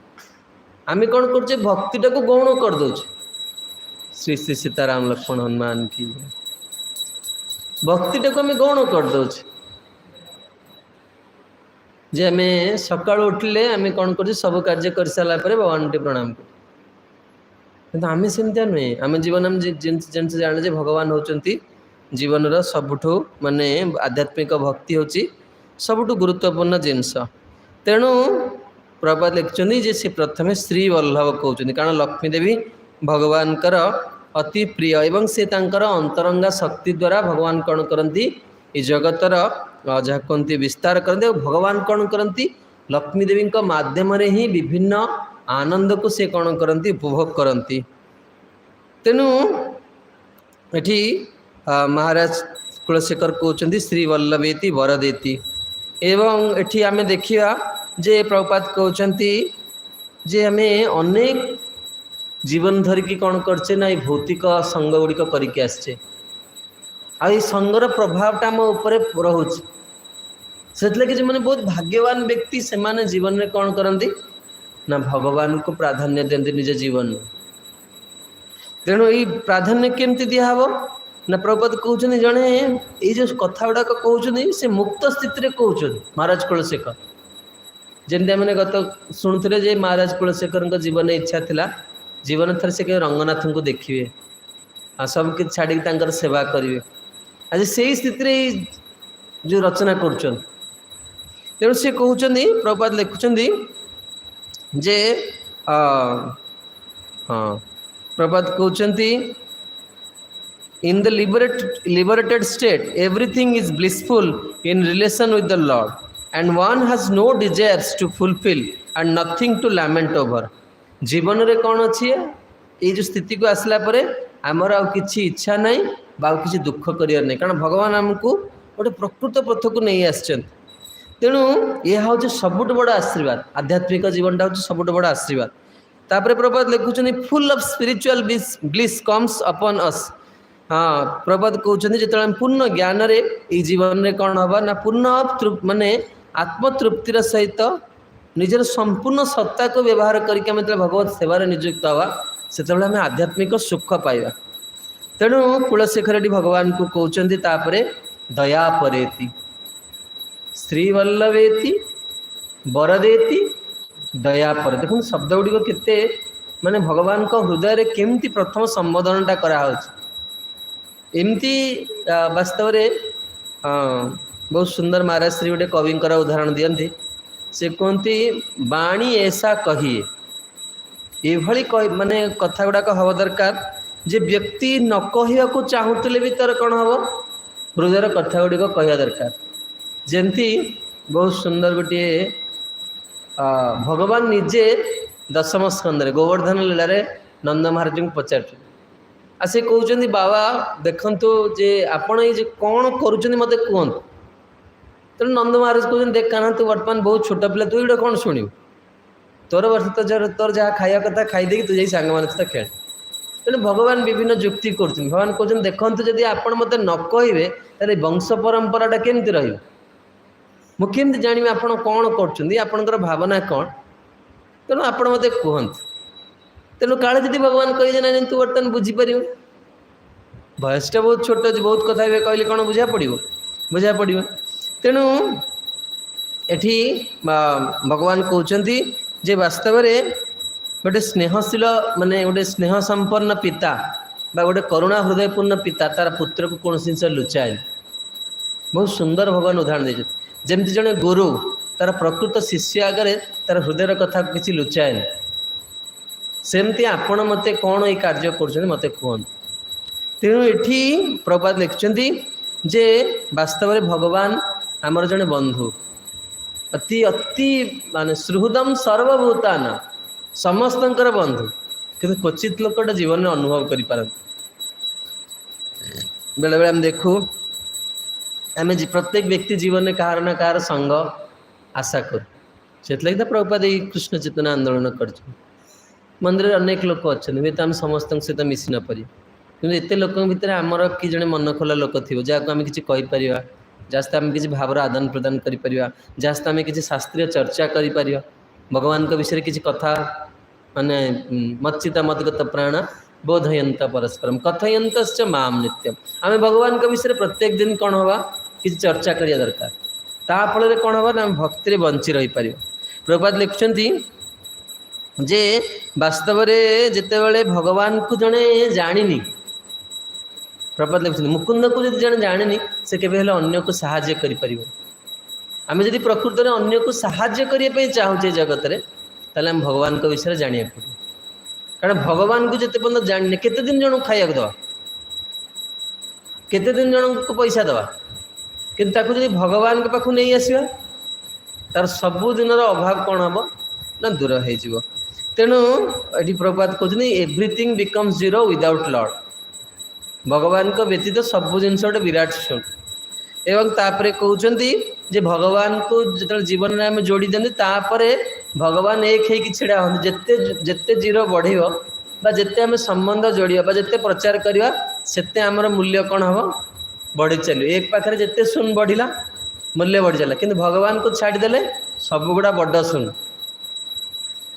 ଆମେ କ'ଣ କରୁଛେ, ଭକ୍ତିଟାକୁ ଗୌଣ କରିଦେଉଛେ। ଶ୍ରୀ ଶ୍ରୀ ସୀତାରାମ ଲକ୍ଷ୍ମଣ ହନୁମାନ କି। ଭକ୍ତିଟାକୁ ଆମେ ଗୌଣ କରିଦେଉଛେ ଯେ ଆମେ ସକାଳୁ ଉଠିଲେ ଆମେ କ'ଣ କରୁଛେ, ସବୁ କାର୍ଯ୍ୟ କରିସାରିଲା ପରେ ଭଗବାନଙ୍କୁ ଟିକେ ପ୍ରଣାମ କରୁ। କିନ୍ତୁ ଆମେ ସେମିତିଆ ନୁହେଁ। ଆମେ ଜୀବନ ଆମେ ଜିନିଷ ଜାଣୁ ଯେ ଭଗବାନ ହେଉଛନ୍ତି ଜୀବନର ସବୁଠୁ ମାନେ ଆଧ୍ୟାତ୍ମିକ ଭକ୍ତି ହେଉଛି ସବୁଠୁ ଗୁରୁତ୍ୱପୂର୍ଣ୍ଣ ଜିନିଷ। ତେଣୁ ପ୍ରଭୁପାଦ ଲେଖୁଛନ୍ତି ଯେ ସେ ପ୍ରଥମେ ଶ୍ରୀ ବଲ୍ଲଭ କହୁଛନ୍ତି, କାରଣ ଲକ୍ଷ୍ମୀ ଦେବୀ ଭଗବାନଙ୍କର ଅତି ପ୍ରିୟ ଏବଂ ସେ ତାଙ୍କର ଅନ୍ତରଙ୍ଗା ଶକ୍ତି ଦ୍ୱାରା ଭଗବାନ କ'ଣ କରନ୍ତି, ଏ ଜଗତର ଯାହା କୁହନ୍ତି ବିସ୍ତାର କରନ୍ତି। ଆଉ ଭଗବାନ କ'ଣ କରନ୍ତି, ଲକ୍ଷ୍ମୀ ଦେବୀଙ୍କ ମାଧ୍ୟମରେ ହିଁ ବିଭିନ୍ନ ଆନନ୍ଦକୁ ସେ କ'ଣ କରନ୍ତି, ଉପଭୋଗ କରନ୍ତି। ତେଣୁ ଏଠି ମହାରାଜ କୁଳଶେଖର କହୁଛନ୍ତି ଶ୍ରୀ ବଲ୍ଲଭେତି ବରଦେତି। ଏବଂ ଏଠି ଆମେ ଦେଖିବା ଯେ ପ୍ରଭୁପାଦ କହୁଛନ୍ତି ଯେ ଆମେ ଅନେକ ଜୀବନ ଧରିକି କ'ଣ କରିଛେ ନା ଏଇ ଭୌତିକ ସଙ୍ଗ ଗୁଡ଼ିକ କରିକି ଆସିଛେ, ଆଉ ଏଇ ସଙ୍ଗର ପ୍ରଭାବଟା ଆମ ଉପରେ ରହୁଛି। ସେଥିଲାଗି ଯେଉଁମାନେ ବହୁତ ଭାଗ୍ୟବାନ ବ୍ୟକ୍ତି ସେମାନେ ଜୀବନରେ କ'ଣ କରନ୍ତି ନା ଭଗବାନଙ୍କୁ ପ୍ରାଧାନ୍ୟ ଦିଅନ୍ତି ନିଜ ଜୀବନରେ। ତେଣୁ ଏଇ ପ୍ରାଧାନ୍ୟ କେମିତି ଦିଆହବ ନା ପ୍ରଭୁପାଦ କହୁଛନ୍ତି ଜଣେ ଏଇ ଯେଉଁ କଥା ଗୁଡ଼ାକ କହୁଛନ୍ତି ସେ ମୁକ୍ତ ସ୍ଥିତିରେ କହୁଛନ୍ତି ମହାରାଜ କୁଳଶେଖର। ଯେମିତି ଆମେ ଗତ ଶୁଣୁଥିଲେ ଯେ ମହାରାଜ କୁଳଶେଖରଙ୍କ ଜୀବନରେ ଇଚ୍ଛା ଥିଲା ଜୀବନ ଥରେ ସେ କେବେ ରଙ୍ଗନାଥଙ୍କୁ ଦେଖିବେ ଆଉ ସବୁ କିଛି ଛାଡ଼ିକି ତାଙ୍କର ସେବା କରିବେ। ଆଜି ସେଇ ସ୍ଥିତିରେ ଏଇ ଯେଉଁ ରଚନା କରୁଛନ୍ତି। ତେଣୁ ସେ କହୁଛନ୍ତି, ପ୍ରଭୁପାଦ ଲେଖୁଛନ୍ତି ଯେ ହଁ, ପ୍ରଭୁପାଦ କହୁଛନ୍ତି, in the liberated state everything is blissful in relation with the Lord, and one has no desires to fulfill and nothing to lament over. ଜୀବନରେ କ'ଣ ଅଛି, ଏଇ ଯେଉଁ ସ୍ଥିତିକୁ ଆସିଲା ପରେ ଆମର ଆଉ କିଛି ଇଚ୍ଛା ନାହିଁ ବା ଆଉ କିଛି ଦୁଃଖ କରିବାର ନାହିଁ, କାରଣ ଭଗବାନ ଆମକୁ ଗୋଟେ ପ୍ରକୃତ ପଥକୁ ନେଇ ଆସିଛନ୍ତି। ତେଣୁ ଏହା ହେଉଛି ସବୁଠୁ ବଡ଼ ଆଶୀର୍ବାଦ, ଆଧ୍ୟାତ୍ମିକ ଜୀବନଟା ହେଉଛି ସବୁଠୁ ବଡ଼ ଆଶୀର୍ବାଦ। ତାପରେ ପ୍ରଭୁପାଦ ଲେଖୁଛନ୍ତି, full of spiritual bliss comes upon us. ହଁ, ପ୍ରଭୁପାଦ କହୁଛନ୍ତି ଯେତେବେଳେ ଆମେ ପୂର୍ଣ୍ଣ ଜ୍ଞାନରେ ଏଇ ଜୀବନରେ କ'ଣ ହବା ନା ପୂର୍ଣ୍ଣ ମାନେ ଆତ୍ମତୃପ୍ତିର ସହିତ ନିଜର ସମ୍ପୂର୍ଣ୍ଣ ସତ୍ତାକୁ ବ୍ୟବହାର କରିକି ଆମେ ଯେତେବେଳେ ଭଗବତ ସେବାରେ ନିଯୁକ୍ତ ହେବା, ସେତେବେଳେ ଆମେ ଆଧ୍ୟାତ୍ମିକ ସୁଖ ପାଇବା। ତେଣୁ କୁଳଶେଖର ଏଠି ଭଗବାନଙ୍କୁ କହୁଛନ୍ତି ତାପରେ ଦୟା ପରେତି ଶ୍ରୀବଲ୍ଲଭେତି ବରଦେତି ଦୟା ପରେ। ଦେଖନ୍ତୁ ଶବ୍ଦ ଗୁଡ଼ିକ କେତେ ମାନେ ଭଗବାନଙ୍କ ହୃଦୟରେ କେମିତି ପ୍ରଥମ ସମ୍ବୋଧନଟା କରାହେଉଛି। ଏମିତି ବାସ୍ତବରେ ବହୁତ ସୁନ୍ଦର ମହାରାଜ ଶ୍ରୀ ଗୋଟେ କବିଙ୍କର ଉଦାହରଣ ଦିଅନ୍ତି। ସେ କୁହନ୍ତି, ବାଣୀ ଏସା କହିଏ, ଏଭଳି ମାନେ କଥା ଗୁଡ଼ାକ ହବା ଦରକାର ଯେ ବ୍ୟକ୍ତି ନ କହିବାକୁ ଚାହୁଁଥିଲେ ବି ତାର କ'ଣ ହବ, ହୃଦୟର କଥା ଗୁଡ଼ିକ କହିବା ଦରକାର। ଯେମିତି ବହୁତ ସୁନ୍ଦର ଗୋଟିଏ ଭଗବାନ ନିଜେ ଦଶମ ସ୍କନ୍ଧରେ ଗୋବର୍ଦ୍ଧନ ଲୀଳାରେ ନନ୍ଦ ମହାରାଜଙ୍କୁ ପଚାରୁଛନ୍ତି, ଆଉ ସେ କହୁଛନ୍ତି, ବାବା ଦେଖନ୍ତୁ ଯେ ଆପଣ ଏଇ ଯେ କ'ଣ କରୁଛନ୍ତି ମୋତେ କୁହନ୍ତୁ। ତେଣୁ ନନ୍ଦ ମହାରାଜ କହୁଛନ୍ତି, ଦେଖ କାହ୍ନା, ତୁ ବର୍ତ୍ତମାନ ବହୁତ ଛୋଟ ପିଲା, ତୁ ଏଇଟା କ'ଣ ଶୁଣିବୁ, ତୋର ବର୍ଷ ତୋର ଯାହା ଖାଇବା କଥା ଖାଇଦେଇକି ତୁ ଯାଇ ସାଙ୍ଗମାନଙ୍କ ସହିତ ଖେଳ। ତେଣୁ ଭଗବାନ ବିଭିନ୍ନ ଯୁକ୍ତି କରୁଛନ୍ତି। ଭଗବାନ କହୁଛନ୍ତି, ଦେଖନ୍ତୁ ଯଦି ଆପଣ ମୋତେ ନ କହିବେ ତାହେଲେ ବଂଶ ପରମ୍ପରାଟା କେମିତି ରହିବ, ମୁଁ କେମିତି ଜାଣିବି ଆପଣ କ'ଣ କରୁଛନ୍ତି, ଆପଣଙ୍କର ଭାବନା କ'ଣ, ତେଣୁ ଆପଣ ମୋତେ କୁହନ୍ତୁ। ତେଣୁ କାଳେ ଯଦି ଭଗବାନ କହିବେ ନାଇଁ ତୁ ବର୍ତ୍ତମାନ ବୁଝିପାରିବୁ, ବୟସଟା ବହୁତ ଛୋଟ ଅଛି, ବହୁତ କଥା ଏବେ କହିଲେ କ'ଣ ବୁଝା ପଡ଼ିବ, ବୁଝା ପଡ଼ିବ। ତେଣୁ ଏଠି ଭଗବାନ କହୁଛନ୍ତି ଯେ ବାସ୍ତବରେ ଗୋଟେ ସ୍ନେହଶୀଳ ମାନେ ଗୋଟେ ସ୍ନେହ ସମ୍ପନ୍ନ ପିତା ବା ଗୋଟେ କରୁଣା ହୃଦୟପୂର୍ଣ୍ଣ ପିତା ତାର ପୁତ୍ରକୁ କୌଣସି ଜିନିଷ ଲୁଚାଏନି। ବହୁତ ସୁନ୍ଦର ଭଗବାନ ଉଦାହରଣ ଦେଇଛନ୍ତି। ଯେମିତି ଜଣେ ଗୁରୁ ତାର ପ୍ରକୃତ ଶିଷ୍ୟ ଆଗରେ ତାର ହୃଦୟର କଥାକୁ କିଛି ଲୁଚାଏନି, ସେମିତି ଆପଣ ମୋତେ କ'ଣ ଏଇ କାର୍ଯ୍ୟ କରୁଛନ୍ତି ମୋତେ କୁହନ୍ତୁ। ତେଣୁ ଏଠି ପ୍ରଭୁପାଦ ଲେଖୁଛନ୍ତି ଯେ ବାସ୍ତବରେ ଭଗବାନ ଆମର ଜଣେ ବନ୍ଧୁ, ଅତି ଅତି ମାନେ ସୁହୃଦମ୍ ସର୍ବଭୂତାନାଂ, ସମସ୍ତଙ୍କର ବନ୍ଧୁ। କିନ୍ତୁ କ୍ୱଚିତ ଲୋକଟା ଜୀବନରେ ଅନୁଭବ କରିପାରନ୍ତି। ବେଳେବେଳେ ଆମେ ଦେଖୁ, ଆମେ ପ୍ରତ୍ୟେକ ବ୍ୟକ୍ତି ଜୀବନରେ କାହାର ନା କାହାର ସଙ୍ଗ ଆଶା କରୁ। ସେଥିଲାଗି ତ ପ୍ରଭୁପାଦ ଏଇ କୃଷ୍ଣ ଚେତନା ଆନ୍ଦୋଳନ କରିଛନ୍ତି। ମନ୍ଦିରରେ ଅନେକ ଲୋକ ଅଛନ୍ତି, ହୁଏତ ଆମେ ସମସ୍ତଙ୍କ ସହିତ ମିଶି ନପାରିବା, କିନ୍ତୁ ଏତେ ଲୋକଙ୍କ ଭିତରେ ଆମର କି ଜଣେ ମନ ଖୋଲା ଲୋକ ଥିବ, ଯାହାକୁ ଆମେ କିଛି କହିପାରିବା, ଯାହା ସହିତ ଆମେ କିଛି ଭାବର ଆଦାନ ପ୍ରଦାନ କରିପାରିବା, ଯାହା ସହିତ ଆମେ କିଛି ଶାସ୍ତ୍ରୀୟ ଚର୍ଚ୍ଚା କରିପାରିବା, ଭଗବାନଙ୍କ ବିଷୟରେ କିଛି କଥା, ମାନେ ମଚ୍ଚିତା ମଦ୍ଗତ ପ୍ରାଣ ବୋଧୟନ୍ତ ପରସ୍ପରମ କଥୟନ୍ତଶ୍ଚ ମାମ ନିତ୍ୟମ। ଆମେ ଭଗବାନଙ୍କ ବିଷୟରେ ପ୍ରତ୍ୟେକ ଦିନ କ'ଣ ହବା, କିଛି ଚର୍ଚ୍ଚା କରିବା ଦରକାର। ତା ଫଳରେ କ'ଣ ହବ ନା, ଆମେ ଭକ୍ତିରେ ବଞ୍ଚି ରହିପାରିବା। ପ୍ରଭୁପାଦ ଲେଖୁଛନ୍ତି ଯେ ବାସ୍ତବରେ ଯେତେବେଳେ ଭଗବାନଙ୍କୁ ଜଣେ ଜାଣିନି, ପ୍ରଭୁପାଦ ଲେଖୁଛନ୍ତି, ମୁକୁନ୍ଦକୁ ଯଦି ଜଣେ ଜାଣିନି, ସେ କେବେ ହେଲେ ଅନ୍ୟକୁ ସାହାଯ୍ୟ କରିପାରିବ। ଆମେ ଯଦି ପ୍ରକୃତରେ ଅନ୍ୟକୁ ସାହାଯ୍ୟ କରିବା ପାଇଁ ଚାହୁଁଛେ ଜଗତରେ, ତାହେଲେ ଆମେ ଭଗବାନଙ୍କ ବିଷୟରେ ଜାଣିବାକୁ ପଡ଼ିବ। କାରଣ ଭଗବାନଙ୍କୁ ଯେତେ ପର୍ଯ୍ୟନ୍ତ ଜାଣିନେ, କେତେ ଦିନ ଜଣକୁ ଖାଇବାକୁ ଦେବା, କେତେ ଦିନ ଜଣଙ୍କୁ ପଇସା ଦେବା, କିନ୍ତୁ ତାକୁ ଯଦି ଭଗବାନଙ୍କ ପାଖକୁ ନେଇ ଆସିବା, ତାର ସବୁଦିନର ଅଭାବ କ'ଣ ହବ ନା, ଦୂର ହେଇଯିବ। ତେଣୁ ଏଠି ପ୍ରଭୁପାଦ କହୁଛନ୍ତି, "Everything becomes zero without Lord." ଭଗବାନଙ୍କ ବ୍ୟତୀତ ସବୁ ଜିନିଷ ଗୋଟେ ବିରାଟ ଶୂନ। ଏବଂ ତାପରେ କହୁଛନ୍ତି ଯେ ଭଗବାନଙ୍କୁ ଯେତେବେଳେ ଜୀବନରେ ଆମେ ଯୋଡ଼ି ଦିଅନ୍ତି, ତାପରେ ଭଗବାନ ଏକ ହେଇକି ଛିଡ଼ା ହୁଅନ୍ତି। ଯେତେ ଯେତେ ଜିରୋ ବଢ଼ିବ ବା ଯେତେ ଆମେ ସମ୍ବନ୍ଧ ଯୋଡ଼ିବା ବା ଯେତେ ପ୍ରଚାର କରିବା, ସେତେ ଆମର ମୂଲ୍ୟ କ'ଣ ହବ, ବଢ଼ି ଚାଲିବ। ଏକ ପାଖରେ ଯେତେ ଶୂନ ବଢ଼ିଲା, ମୂଲ୍ୟ ବଢ଼ି ଚାଲିଲା। କିନ୍ତୁ ଭଗବାନଙ୍କୁ ଛାଡ଼ିଦେଲେ ସବୁଗୁଡ଼ା ବଡ଼ ଶୂନ।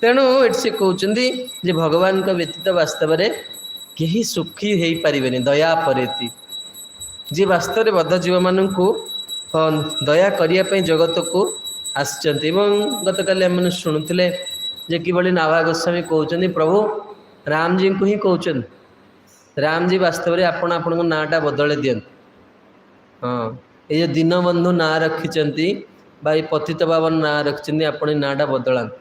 ତେଣୁ ଏଠି ସେ କହୁଛନ୍ତି ଯେ ଭଗବାନଙ୍କ ବ୍ୟତୀତ ବାସ୍ତବରେ କେହି ସୁଖୀ ହେଇପାରିବେନି। ଦୟା ପରେତି, ଯିଏ ବାସ୍ତବରେ ବଦ୍ଧ ଜୀବମାନଙ୍କୁ ଦୟା କରିବା ପାଇଁ ଜଗତକୁ ଆସିଛନ୍ତି। ଏବଂ ଗତକାଲି ଆମେ ଶୁଣୁଥିଲେ ଯେ କିଭଳି ନାଭା ଗୋସ୍ୱାମୀ କହୁଛନ୍ତି, ପ୍ରଭୁ ରାମଜୀଙ୍କୁ ହିଁ କହୁଛନ୍ତି, ରାମଜୀ, ବାସ୍ତବରେ ଆପଣ ଆପଣଙ୍କ ନାଁଟା ବଦଳେଇ ଦିଅନ୍ତୁ। ହଁ, ଏଇ ଯେଉଁ ଦୀନବନ୍ଧୁ ନାଁ ରଖିଛନ୍ତି ବା ଏଇ ପତିତ ପାବନ ନାଁ ରଖିଛନ୍ତି, ଆପଣ ଏଇ ନାଁଟା ବଦଳାନ୍ତୁ।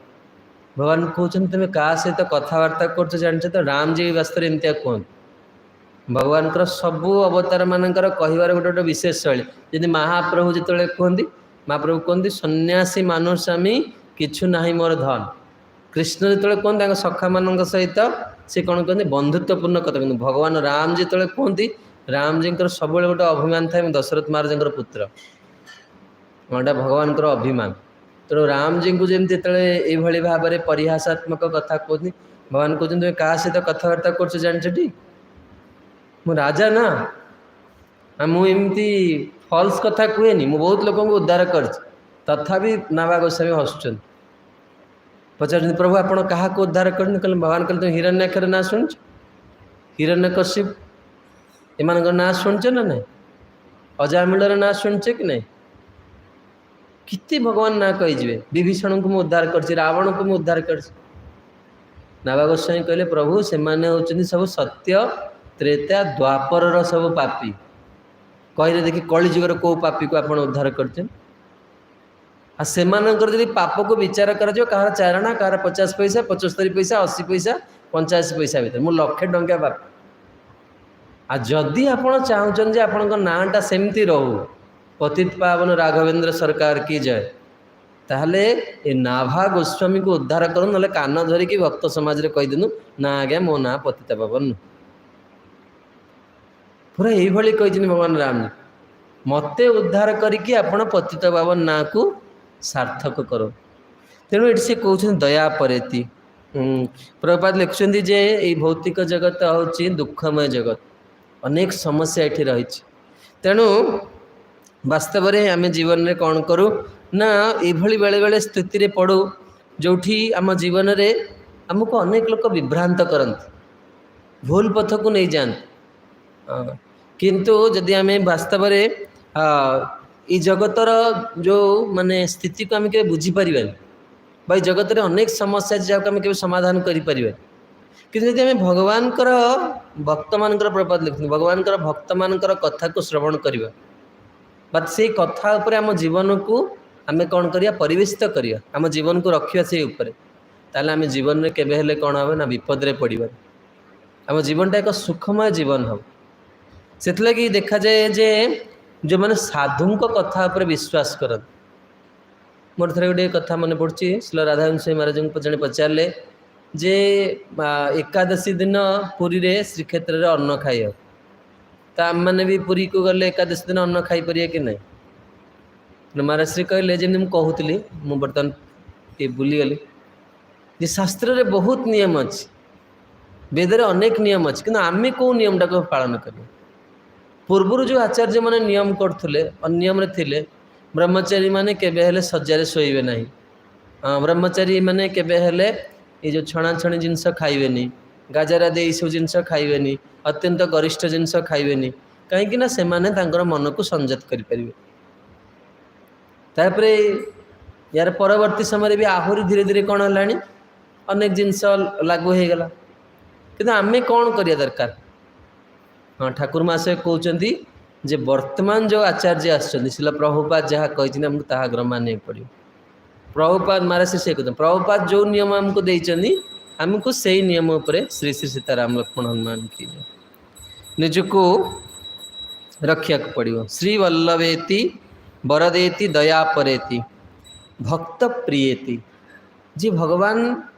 ଭଗବାନ କହୁଛନ୍ତି, ତୁମେ କାହା ସହିତ କଥାବାର୍ତ୍ତା କରୁଛ ଜାଣିଛ ତ? ରାମଜୀ ବାସ୍ତବରେ ଏମିତିଆ କୁହନ୍ତି। ଭଗବାନଙ୍କର ସବୁ ଅବତାର ମାନଙ୍କର କହିବାର ଗୋଟେ ଗୋଟେ ବିଶେଷ ଶୈଳୀ। ଯେମିତି ମହାପ୍ରଭୁ ଯେତେବେଳେ କୁହନ୍ତି, ମହାପ୍ରଭୁ କୁହନ୍ତି, "ସନ୍ନ୍ୟାସୀ ମାନୁଷ ଆମେ, କିଛି ନାହିଁ ମୋର ଧନ।" କୃଷ୍ଣ ଯେତେବେଳେ କୁହନ୍ତି, ତାଙ୍କ ସଖାମାନଙ୍କ ସହିତ ସେ କ'ଣ କୁହନ୍ତି? ବନ୍ଧୁତ୍ୱପୂର୍ଣ୍ଣ କଥା। କିନ୍ତୁ ଭଗବାନ ରାମ ଯେତେବେଳେ କୁହନ୍ତି, ରାମଜୀଙ୍କର ସବୁବେଳେ ଗୋଟେ ଅଭିମାନ ଥାଏ, ମୁଁ ଦଶରଥ ମହାରାଜଙ୍କର ପୁତ୍ର। ଏଇଟା ଭଗବାନଙ୍କର ଅଭିମାନ। ତେଣୁ ରାମଜୀଙ୍କୁ ଯେମିତି ଯେତେବେଳେ ଏଇଭଳି ଭାବରେ ପରିହାସାତ୍ମକ କଥା କହୁଛନ୍ତି, ଭଗବାନ କହୁଛନ୍ତି, ତୁମେ କାହା ସହିତ କଥାବାର୍ତ୍ତା କରୁଛ ଜାଣିଛଟି? ମୁଁ ରାଜା ନା, ଆଉ ମୁଁ ଏମିତି ଫଲ୍ସ କଥା କୁହେନି। ମୁଁ ବହୁତ ଲୋକଙ୍କୁ ଉଦ୍ଧାର କରିଛି। ତଥାପି ନାଭା ଗୋସ୍ୱାମୀ ହସୁଛନ୍ତି, ପଚାରୁଛନ୍ତି, ପ୍ରଭୁ, ଆପଣ କାହାକୁ ଉଦ୍ଧାର କରିଛନ୍ତି? କହିଲେ, ଭଗବାନ କହିଲେ, ତୁମେ ହିରଣ୍ୟାକ୍ଷର ନାଁ ଶୁଣିଛ? ହିରଣ୍ୟକଶିପ, ଏମାନଙ୍କ ନାଁ ଶୁଣିଛ ନା ନାହିଁ? ଅଜାମିଳର ନାଁ ଶୁଣିଛ କି ନାହିଁ? କେତେ ଭଗବାନ ନାଁ କହିଯିବେ। ବିଭୀଷଣଙ୍କୁ ମୁଁ ଉଦ୍ଧାର କରିଛି, ରାବଣକୁ ମୁଁ ଉଦ୍ଧାର କରିଛି। ନାଭା ଗୋସ୍ୱାମୀ କହିଲେ, ପ୍ରଭୁ, ସେମାନେ ହେଉଛନ୍ତି ସବୁ ସତ୍ୟ, ତ୍ରେତା, ଦ୍ୱାପରର ସବୁ ପାପୀ। କହିଲେ ଦେଖି, କଳିଯୁଗର କେଉଁ ପାପୀକୁ ଆପଣ ଉଦ୍ଧାର କରିଛନ୍ତି? ଆଉ ସେମାନଙ୍କର ଯଦି ପାପକୁ ବିଚାର କରାଯିବ, କାହାର ଚାରଣା, କାହାର 50 ପଇସା, 75 ପଇସା, 80 ପଇସା, 85 ପଇସା ଭିତରେ। ମୁଁ ଲକ୍ଷେ ଟଙ୍କା ପାପୀ। ଆଉ ଯଦି ଆପଣ ଚାହୁଁଛନ୍ତି ଯେ ଆପଣଙ୍କ ନାଁଟା ସେମିତି ରହୁ, ପତିତ ପାବନ ରାଘବେନ୍ଦ୍ର ସରକାର କି ଜୟ, ତାହେଲେ ଏ ନାଭା ଗୋସ୍ୱାମୀକୁ ଉଦ୍ଧାର କରନ୍ତୁ, ନହେଲେ କାନ ଧରିକି ଭକ୍ତ ସମାଜରେ କହିଦିଅନ୍ତୁ, ନା ଆଜ୍ଞା, ମୋ ନାଁ ପତିତ ପାବନ ନୁହଁ। ପୁରା ଏଇଭଳି କହିଛନ୍ତି ଭଗବାନ ରାମ, ମତେ ଉଦ୍ଧାର କରିକି ଆପଣ ପତିତ ପାବନ ନାଁକୁ ସାର୍ଥକ କରନ୍ତୁ। ତେଣୁ ଏଠି ସେ କହୁଛନ୍ତି ଦୟା ପରେତି। ପ୍ରଭୁପାଦ ଲେଖୁଛନ୍ତି ଯେ ଏଇ ଭୌତିକ ଜଗତ ହେଉଛି ଦୁଃଖମୟ ଜଗତ, ଅନେକ ସମସ୍ୟା ଏଠି ରହିଛି। ତେଣୁ ବାସ୍ତବରେ ଆମେ ଜୀବନରେ କ'ଣ କରୁ ନା, ଏଇଭଳି ବେଳେବେଳେ ସ୍ଥିତିରେ ପଡ଼ୁ ଯେଉଁଠି ଆମ ଜୀବନରେ ଆମକୁ ଅନେକ ଲୋକ ବିଭ୍ରାନ୍ତ କରନ୍ତି, ଭୁଲ ପଥକୁ ନେଇଯାଆନ୍ତି। କିନ୍ତୁ ଯଦି ଆମେ ବାସ୍ତବରେ ଏଇ ଜଗତର ଯେଉଁ ମାନେ ସ୍ଥିତିକୁ ଆମେ କେବେ ବୁଝିପାରିବାନି ବା ଏଇ ଜଗତରେ ଅନେକ ସମସ୍ୟା ଅଛି ଯାହାକୁ ଆମେ କେବେ ସମାଧାନ କରିପାରିବାନି। କିନ୍ତୁ ଯଦି ଆମେ ଭଗବାନଙ୍କର ଭକ୍ତମାନଙ୍କର, ପ୍ରଭୁପାଦ ଲେଖୁଛନ୍ତି, ଭଗବାନଙ୍କର ଭକ୍ତମାନଙ୍କର କଥାକୁ ଶ୍ରବଣ କରିବା ବା ସେଇ କଥା ଉପରେ ଆମ ଜୀବନକୁ ଆମେ କ'ଣ କରିବା, ପରିବେଶିତ କରିବା, ଆମ ଜୀବନକୁ ରଖିବା ସେଇ ଉପରେ, ତାହେଲେ ଆମେ ଜୀବନରେ କେବେ ହେଲେ କ'ଣ ହେବ ନା, ବିପଦରେ ପଡ଼ିବାନି। ଆମ ଜୀବନଟା ଏକ ସୁଖମୟ ଜୀବନ ହେବ। ସେଥିଲାଗି ଦେଖାଯାଏ ଯେ ଯେଉଁମାନେ ସାଧୁଙ୍କ କଥା ଉପରେ ବିଶ୍ୱାସ କରନ୍ତି। ମୋର ଥରେ ଗୋଟିଏ କଥା ମନେ ପଡ଼ୁଛି, ଶ୍ରୀଲ ରାଧାକାନ୍ତ ସ୍ୱାମୀ ମହାରାଜଙ୍କୁ ଜଣେ ପଚାରିଲେ ଯେ ଏକାଦଶୀ ଦିନ ପୁରୀରେ ଶ୍ରୀକ୍ଷେତ୍ରରେ ଅନ୍ନ ଖାଇବ, ତ ଆମେମାନେ ବି ପୁରୀକୁ ଗଲେ ଏକାଦଶୀ ଦିନ ଅନ୍ନ ଖାଇପାରିବା କି ନାହିଁ? ମହାରାଜ ଶ୍ରୀ କହିଲେ, ଯେମିତି ମୁଁ କହୁଥିଲି, ମୁଁ ବର୍ତ୍ତମାନ ଟିକେ ଭୁଲିଗଲି, ଯେ ଶାସ୍ତ୍ରରେ ବହୁତ ନିୟମ ଅଛି, ବେଦରେ ଅନେକ ନିୟମ ଅଛି, କିନ୍ତୁ ଆମେ କେଉଁ ନିୟମଟାକୁ ପାଳନ କରିବା? ପୂର୍ବରୁ ଯେଉଁ ଆଚାର୍ଯ୍ୟମାନେ ନିୟମ କରୁଥିଲେ, ଅନିୟମରେ ଥିଲେ, ବ୍ରହ୍ମଚାରୀ ମାନେ କେବେ ହେଲେ ଶଯ୍ୟାରେ ଶୋଇବେ ନାହିଁ, ବ୍ରହ୍ମଚାରୀ ମାନେ କେବେ ହେଲେ ଏଇ ଯେଉଁ ଛଣାଛଣି ଜିନିଷ ଖାଇବେନି, ଗାଜରା ଦେଇ ଏଇସବୁ ଜିନିଷ ଖାଇବେନି, ଅତ୍ୟନ୍ତ ଗରିଷ୍ଠ ଜିନିଷ ଖାଇବେନି, କାହିଁକି ନା ସେମାନେ ତାଙ୍କର ମନକୁ ସଂଯତ କରିପାରିବେ। ତାପରେ ୟାର ପରବର୍ତ୍ତୀ ସମୟରେ ବି ଆହୁରି ଧୀରେ ଧୀରେ କ'ଣ ହେଲାଣି, ଅନେକ ଜିନିଷ ଲାଗୁ ହେଇଗଲା। କିନ୍ତୁ ଆମେ କ'ଣ କରିବା ଦରକାର? ହଁ, ଠାକୁର ମହାଶୟ କହୁଛନ୍ତି ଯେ ବର୍ତ୍ତମାନ ଯେଉଁ ଆଚାର୍ଯ୍ୟ ଆସିଛନ୍ତି, ଶ୍ରୀଲ ପ୍ରଭୁପାଦ ଯାହା କହିଛନ୍ତି ଆମକୁ ତାହା ଗ୍ରହଣ ମାନିବାକୁ ପଡ଼ିବ। ପ୍ରଭୁପାଦ ମହାରାଜ ସେ କହୁଛନ୍ତି, ପ୍ରଭୁପାଦ ଯେଉଁ ନିୟମ ଆମକୁ ଦେଇଛନ୍ତି, ଆମକୁ ସେଇ ନିୟମ ଉପରେ ଶ୍ରୀ ଶ୍ରୀ ସୀତାରାମ ଲକ୍ଷ୍ମଣ ହନୁମାନ କି ନିଜକୁ ରଖିବାକୁ ପଡ଼ିବ। ଶ୍ରୀ ବଲ୍ଲଭେତି ବରଦେତି ଦୟାପରେତି ଭକ୍ତ ପ୍ରିୟେତି, ଯିଏ ଭଗବାନ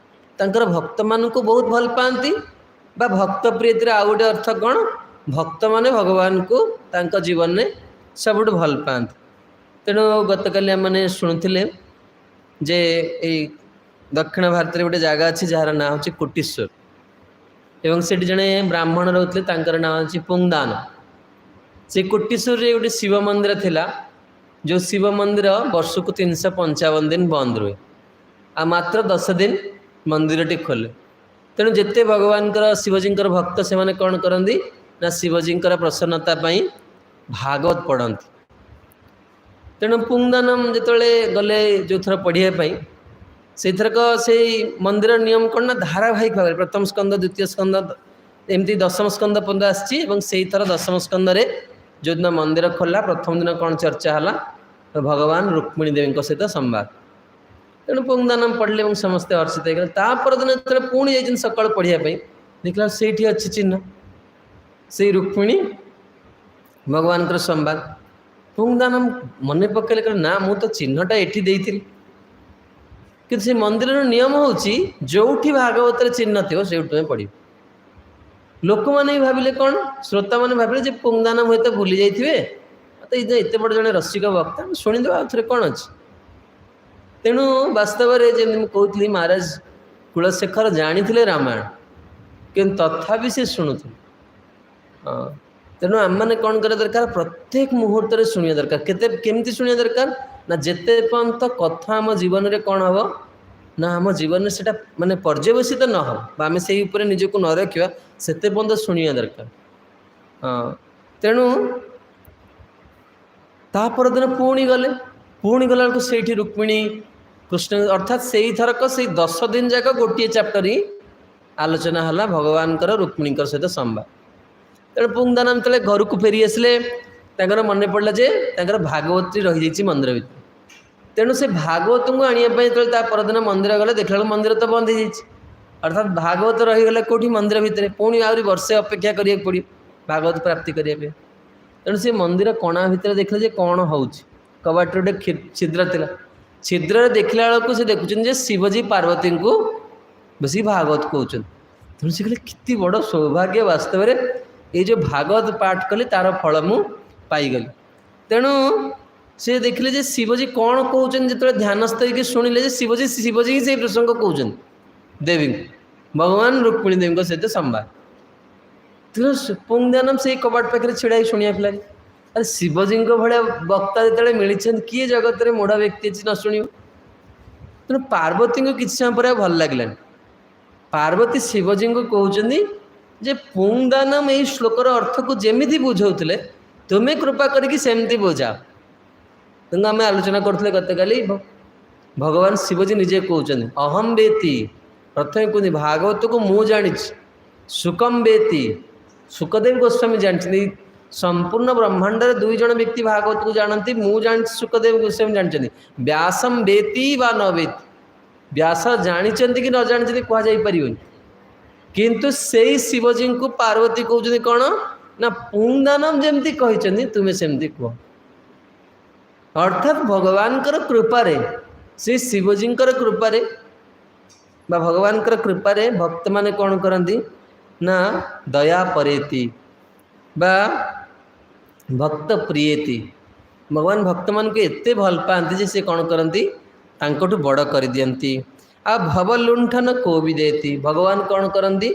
ତାଙ୍କର ଭକ୍ତମାନଙ୍କୁ ବହୁତ ଭଲ ପାଆନ୍ତି, ବା ଭକ୍ତ ପ୍ରିୟତିର ଆଉ ଗୋଟେ ଅର୍ଥ କ'ଣ? ଭକ୍ତମାନେ ଭଗବାନଙ୍କୁ ତାଙ୍କ ଜୀବନରେ ସବୁଠୁ ଭଲ ପାଆନ୍ତି। ତେଣୁ ଗତକାଲି ଆମେମାନେ ଶୁଣୁଥିଲେ ଯେ ଏଇ ଦକ୍ଷିଣ ଭାରତରେ ଗୋଟେ ଜାଗା ଅଛି ଯାହାର ନାଁ ହେଉଛି କୋଟୀଶ୍ୱର, ଏବଂ ସେଠି ଜଣେ ବ୍ରାହ୍ମଣ ରହୁଥିଲେ, ତାଙ୍କର ନାଁ ହେଉଛି ପୁଙ୍ଗଦାନ। ସେ କୋଟୀଶ୍ୱରରେ ଗୋଟେ ଶିବ ମନ୍ଦିର ଥିଲା, ଯେଉଁ ଶିବ ମନ୍ଦିର ବର୍ଷକୁ 355 ଦିନ ବନ୍ଦ ରୁହେ, ଆଉ ମାତ୍ର 10 ଦିନ ମନ୍ଦିରଟି ଖୋଲେ। ତେଣୁ ଯେତେ ଭଗବାନଙ୍କର ଶିବଜୀଙ୍କର ଭକ୍ତ ସେମାନେ କ'ଣ କରନ୍ତି ନା ଶିବଜୀଙ୍କର ପ୍ରସନ୍ନତା ପାଇଁ ଭାଗବତ ପଢ଼ନ୍ତି। ତେଣୁ ପୁଙ୍ଗଦାନମ ଯେତେବେଳେ ଗଲେ ଯେଉଁଥର ପଢ଼ିବା ପାଇଁ, ସେଇଥରକ ସେଇ ମନ୍ଦିର ନିୟମ କ'ଣ ନା ଧାରାବାହିକ ଭାବରେ ପ୍ରଥମ ସ୍କନ୍ଦ, ଦ୍ୱିତୀୟ ସ୍କନ୍ଦ, ଏମିତି ଦଶମ ସ୍କନ୍ଦ ପର୍ଯ୍ୟନ୍ତ ଆସିଛି। ଏବଂ ସେଇଥର ଦଶମ ସ୍କନ୍ଦରେ ଯେଉଁଦିନ ମନ୍ଦିର ଖୋଲା, ପ୍ରଥମ ଦିନ କ'ଣ ଚର୍ଚ୍ଚା ହେଲା, ଭଗବାନ ରୁକ୍ମିଣୀ ଦେବୀଙ୍କ ସହିତ ସମ୍ବାଦ। ତେଣୁ ପୁଙ୍ଗଦାନମ ପଢ଼ିଲେ ଏବଂ ସମସ୍ତେ ହର୍ଷିତ ହେଇଗଲେ। ତା ପରଦିନ ଯେତେବେଳେ ପୁଣି ଯାଇଛନ୍ତି ସକାଳୁ ପଢ଼ିବା ପାଇଁ, ଦେଖିଲା ସେଇଠି ଅଛି ଚିହ୍ନ, ସେଇ ରୁକ୍ମିଣୀ ଭଗବାନଙ୍କର ସମ୍ବାଦ। ପୁଙ୍ଗଦାନମ ମନେ ପକେଇଲେ, କହିଲେ ନା ମୁଁ ତ ଚିହ୍ନଟା ଏଠି ଦେଇଥିଲି, କିନ୍ତୁ ସେ ମନ୍ଦିରର ନିୟମ ହେଉଛି ଯେଉଁଠି ଭାଗବତରେ ଚିହ୍ନ ଥିବ ସେଇଠୁ ତୁମେ ପଢ଼ିବ। ଲୋକମାନେ ବି ଭାବିଲେ କ'ଣ, ଶ୍ରୋତାମାନେ ଭାବିଲେ ଯେ ପୁଙ୍ଗଦାନମ ହୁଏତ ଭୁଲି ଯାଇଥିବେ, ତ ଏଇ ଏତେ ବଡ଼ ଜଣେ ରସିକ ବକ୍ତା, ଶୁଣିଦେବା ଆଉ ଥରେ କ'ଣ ଅଛି। ତେଣୁ ବାସ୍ତବରେ ଯେମିତି ମୁଁ କହୁଥିଲି, ମହାରାଜ କୁଳଶେଖର ଜାଣିଥିଲେ ରାମାୟଣ, କିନ୍ତୁ ତଥାପି ସେ ଶୁଣୁଥିଲେ। ହଁ, ତେଣୁ ଆମେମାନେ କ'ଣ କରିବା ଦରକାର, ପ୍ରତ୍ୟେକ ମୁହୂର୍ତ୍ତରେ ଶୁଣିବା ଦରକାର। କେତେ କେମିତି ଶୁଣିବା ଦରକାର ନା ଯେତେ ପର୍ଯ୍ୟନ୍ତ କଥା ଆମ ଜୀବନରେ କ'ଣ ହେବ ନା ଆମ ଜୀବନରେ ସେଇଟା ମାନେ ପର୍ଯ୍ୟବସିତ ନ ହେବ ବା ଆମେ ସେଇ ଉପରେ ନିଜକୁ ନ ରଖିବା, ସେତେ ପର୍ଯ୍ୟନ୍ତ ଶୁଣିବା ଦରକାର। ହଁ, ତେଣୁ ତା ପରଦିନ ପୁଣି ଗଲେ, ପୁଣି ଗଲାବେଳକୁ ସେଇଠି ରୁକ୍ମିଣୀ କୃଷ୍ଣ, ଅର୍ଥାତ୍ ସେଇଥରକ ସେଇ 10 ଦିନ ଯାକ ଗୋଟିଏ ଚାପ୍ଟର ହିଁ ଆଲୋଚନା ହେଲା, ଭଗବାନଙ୍କର ରୁକ୍ମିଣୀଙ୍କର ସହିତ ସମ୍ବାଦ। ତେଣୁ ପୁଙ୍ଗଦାନମ ଯେତେବେଳେ ଘରକୁ ଫେରି ଆସିଲେ, ତାଙ୍କର ମନେ ପଡ଼ିଲା ଯେ ତାଙ୍କର ଭାଗବତୀ ରହିଯାଇଛି ମନ୍ଦିର ଭିତରେ। ତେଣୁ ସେ ଭାଗବତଙ୍କୁ ଆଣିବା ପାଇଁ ଯେତେବେଳେ ତା ପରଦିନ ମନ୍ଦିର ଗଲେ, ଦେଖିଲା ବେଳକୁ ମନ୍ଦିର ତ ବନ୍ଦ ହେଇଯାଇଛି। ଅର୍ଥାତ୍ ଭାଗବତ ରହିଗଲେ କେଉଁଠି, ମନ୍ଦିର ଭିତରେ। ପୁଣି ଆହୁରି ବର୍ଷେ ଅପେକ୍ଷା କରିବାକୁ ପଡ଼ିବ ଭାଗବତ ପ୍ରାପ୍ତି କରିବା ପାଇଁ। ତେଣୁ ସେ ମନ୍ଦିର କଣା ଭିତରେ ଦେଖିଲେ ଯେ କ'ଣ ହେଉଛି, କବାଟରେ ଗୋଟେ ଛିଦ୍ର ଥିଲା, ଛିଦ୍ରରେ ଦେଖିଲା ବେଳକୁ ସେ ଦେଖୁଛନ୍ତି ଯେ ଶିବଜୀ ପାର୍ବତୀଙ୍କୁ ବସିକି ଭାଗବତ କହୁଛନ୍ତି। ତେଣୁ ସେ କହିଲେ କେତେ ବଡ଼ ସୌଭାଗ୍ୟ, ବାସ୍ତବରେ ଏଇ ଯେଉଁ ଭାଗବତ ପାଠ କଲି ତାର ଫଳ ମୁଁ ପାଇଗଲି। ତେଣୁ ସେ ଦେଖିଲେ ଯେ ଶିବଜୀ କ'ଣ କହୁଛନ୍ତି, ଯେତେବେଳେ ଧ୍ୟାନସ୍ଥ ହେଇକି ଶୁଣିଲେ ଯେ ଶିବଜୀ ହିଁ ସେଇ ପ୍ରସଙ୍ଗ କହୁଛନ୍ତି ଦେବୀଙ୍କୁ, ଭଗବାନ ରୁକ୍ମିଣୀ ଦେବୀଙ୍କ ସହିତ ସମ୍ବାଦ। ତେଣୁ ପୁଙ୍ଗଦାନମ ସେଇ କବାଟ ପାଖରେ ଛିଡ଼ା ହେଇ ଶୁଣିବାକୁ ଲାଗିଲେ। ଆରେ ଶିବଜୀଙ୍କ ଭଳିଆ ବକ୍ତା ଯେତେବେଳେ ମିଳିଛନ୍ତି, କିଏ ଜଗତରେ ମୂଢ଼ ବ୍ୟକ୍ତି ଅଛି ନ ଶୁଣିବ? ତେଣୁ ପାର୍ବତୀଙ୍କୁ କିଛି ସମୟ ପରେ ଆଉ ଭଲ ଲାଗିଲାନି। ପାର୍ବତୀ ଶିବଜୀଙ୍କୁ କହୁଛନ୍ତି ଯେ ପୁଙ୍ଗଦାନମ ଏଇ ଶ୍ଲୋକର ଅର୍ଥକୁ ଯେମିତି ବୁଝାଉଥିଲେ, ତୁମେ କୃପା କରିକି ସେମିତି ବୁଝାଅ। ତେଣୁ ଆମେ ଆଲୋଚନା କରୁଥିଲେ ଗତକାଲି, ଭଗବାନ ଶିବଜୀ ନିଜେ କହୁଛନ୍ତି ଅହମ୍ ବେତି, ପ୍ରଥମେ କୁହନ୍ତି ଭାଗବତକୁ ମୁଁ ଜାଣିଛି, ସୁକମ ବେତି ଶୁକଦେବ ଗୋସ୍ୱାମୀ ଜାଣିଛନ୍ତି। ସମ୍ପୂର୍ଣ୍ଣ ବ୍ରହ୍ମାଣ୍ଡରେ 2 ଜଣ ବ୍ୟକ୍ତି ଭାଗବତକୁ ଜାଣନ୍ତି, ମୁଁ ଜାଣିଛି, ଶୁକଦେବ ଗୋସ୍ୱାମୀ ଜାଣିଛନ୍ତି। ବ୍ୟାସମ ବେତି ବା ନ ବେତି, ବ୍ୟାସ ଜାଣିଛନ୍ତି କି ନ ଜାଣିଛନ୍ତି କୁହାଯାଇପାରିବନି, କିନ୍ତୁ ସେଇ ଶିବଜୀଙ୍କୁ ପାର୍ବତୀ କହୁଛନ୍ତି କ'ଣ ନା ପୁଂଦାନମ ଯେମିତି କହିଛନ୍ତି ତୁମେ ସେମିତି କୁହ। ଅର୍ଥାତ୍ ଭଗବାନଙ୍କର କୃପାରେ, ଶ୍ରୀ ଶିବଜୀଙ୍କର କୃପାରେ ବା ଭଗବାନଙ୍କର କୃପାରେ ଭକ୍ତମାନେ କ'ଣ କରନ୍ତି ନା ଦୟା ପରେତି ବା ଭକ୍ତ ପ୍ରିୟେତି। ଭଗବାନ ଭକ୍ତମାନଙ୍କୁ ଏତେ ଭଲ ପାଆନ୍ତି ଯେ ସେ କ'ଣ କରନ୍ତି, ତାଙ୍କଠୁ ବଡ଼ କରିଦିଅନ୍ତି। ଆଉ ଭବ ଲୁଣ୍ଠନ କୋବିଦେତି, ଭଗବାନ କ'ଣ କରନ୍ତି,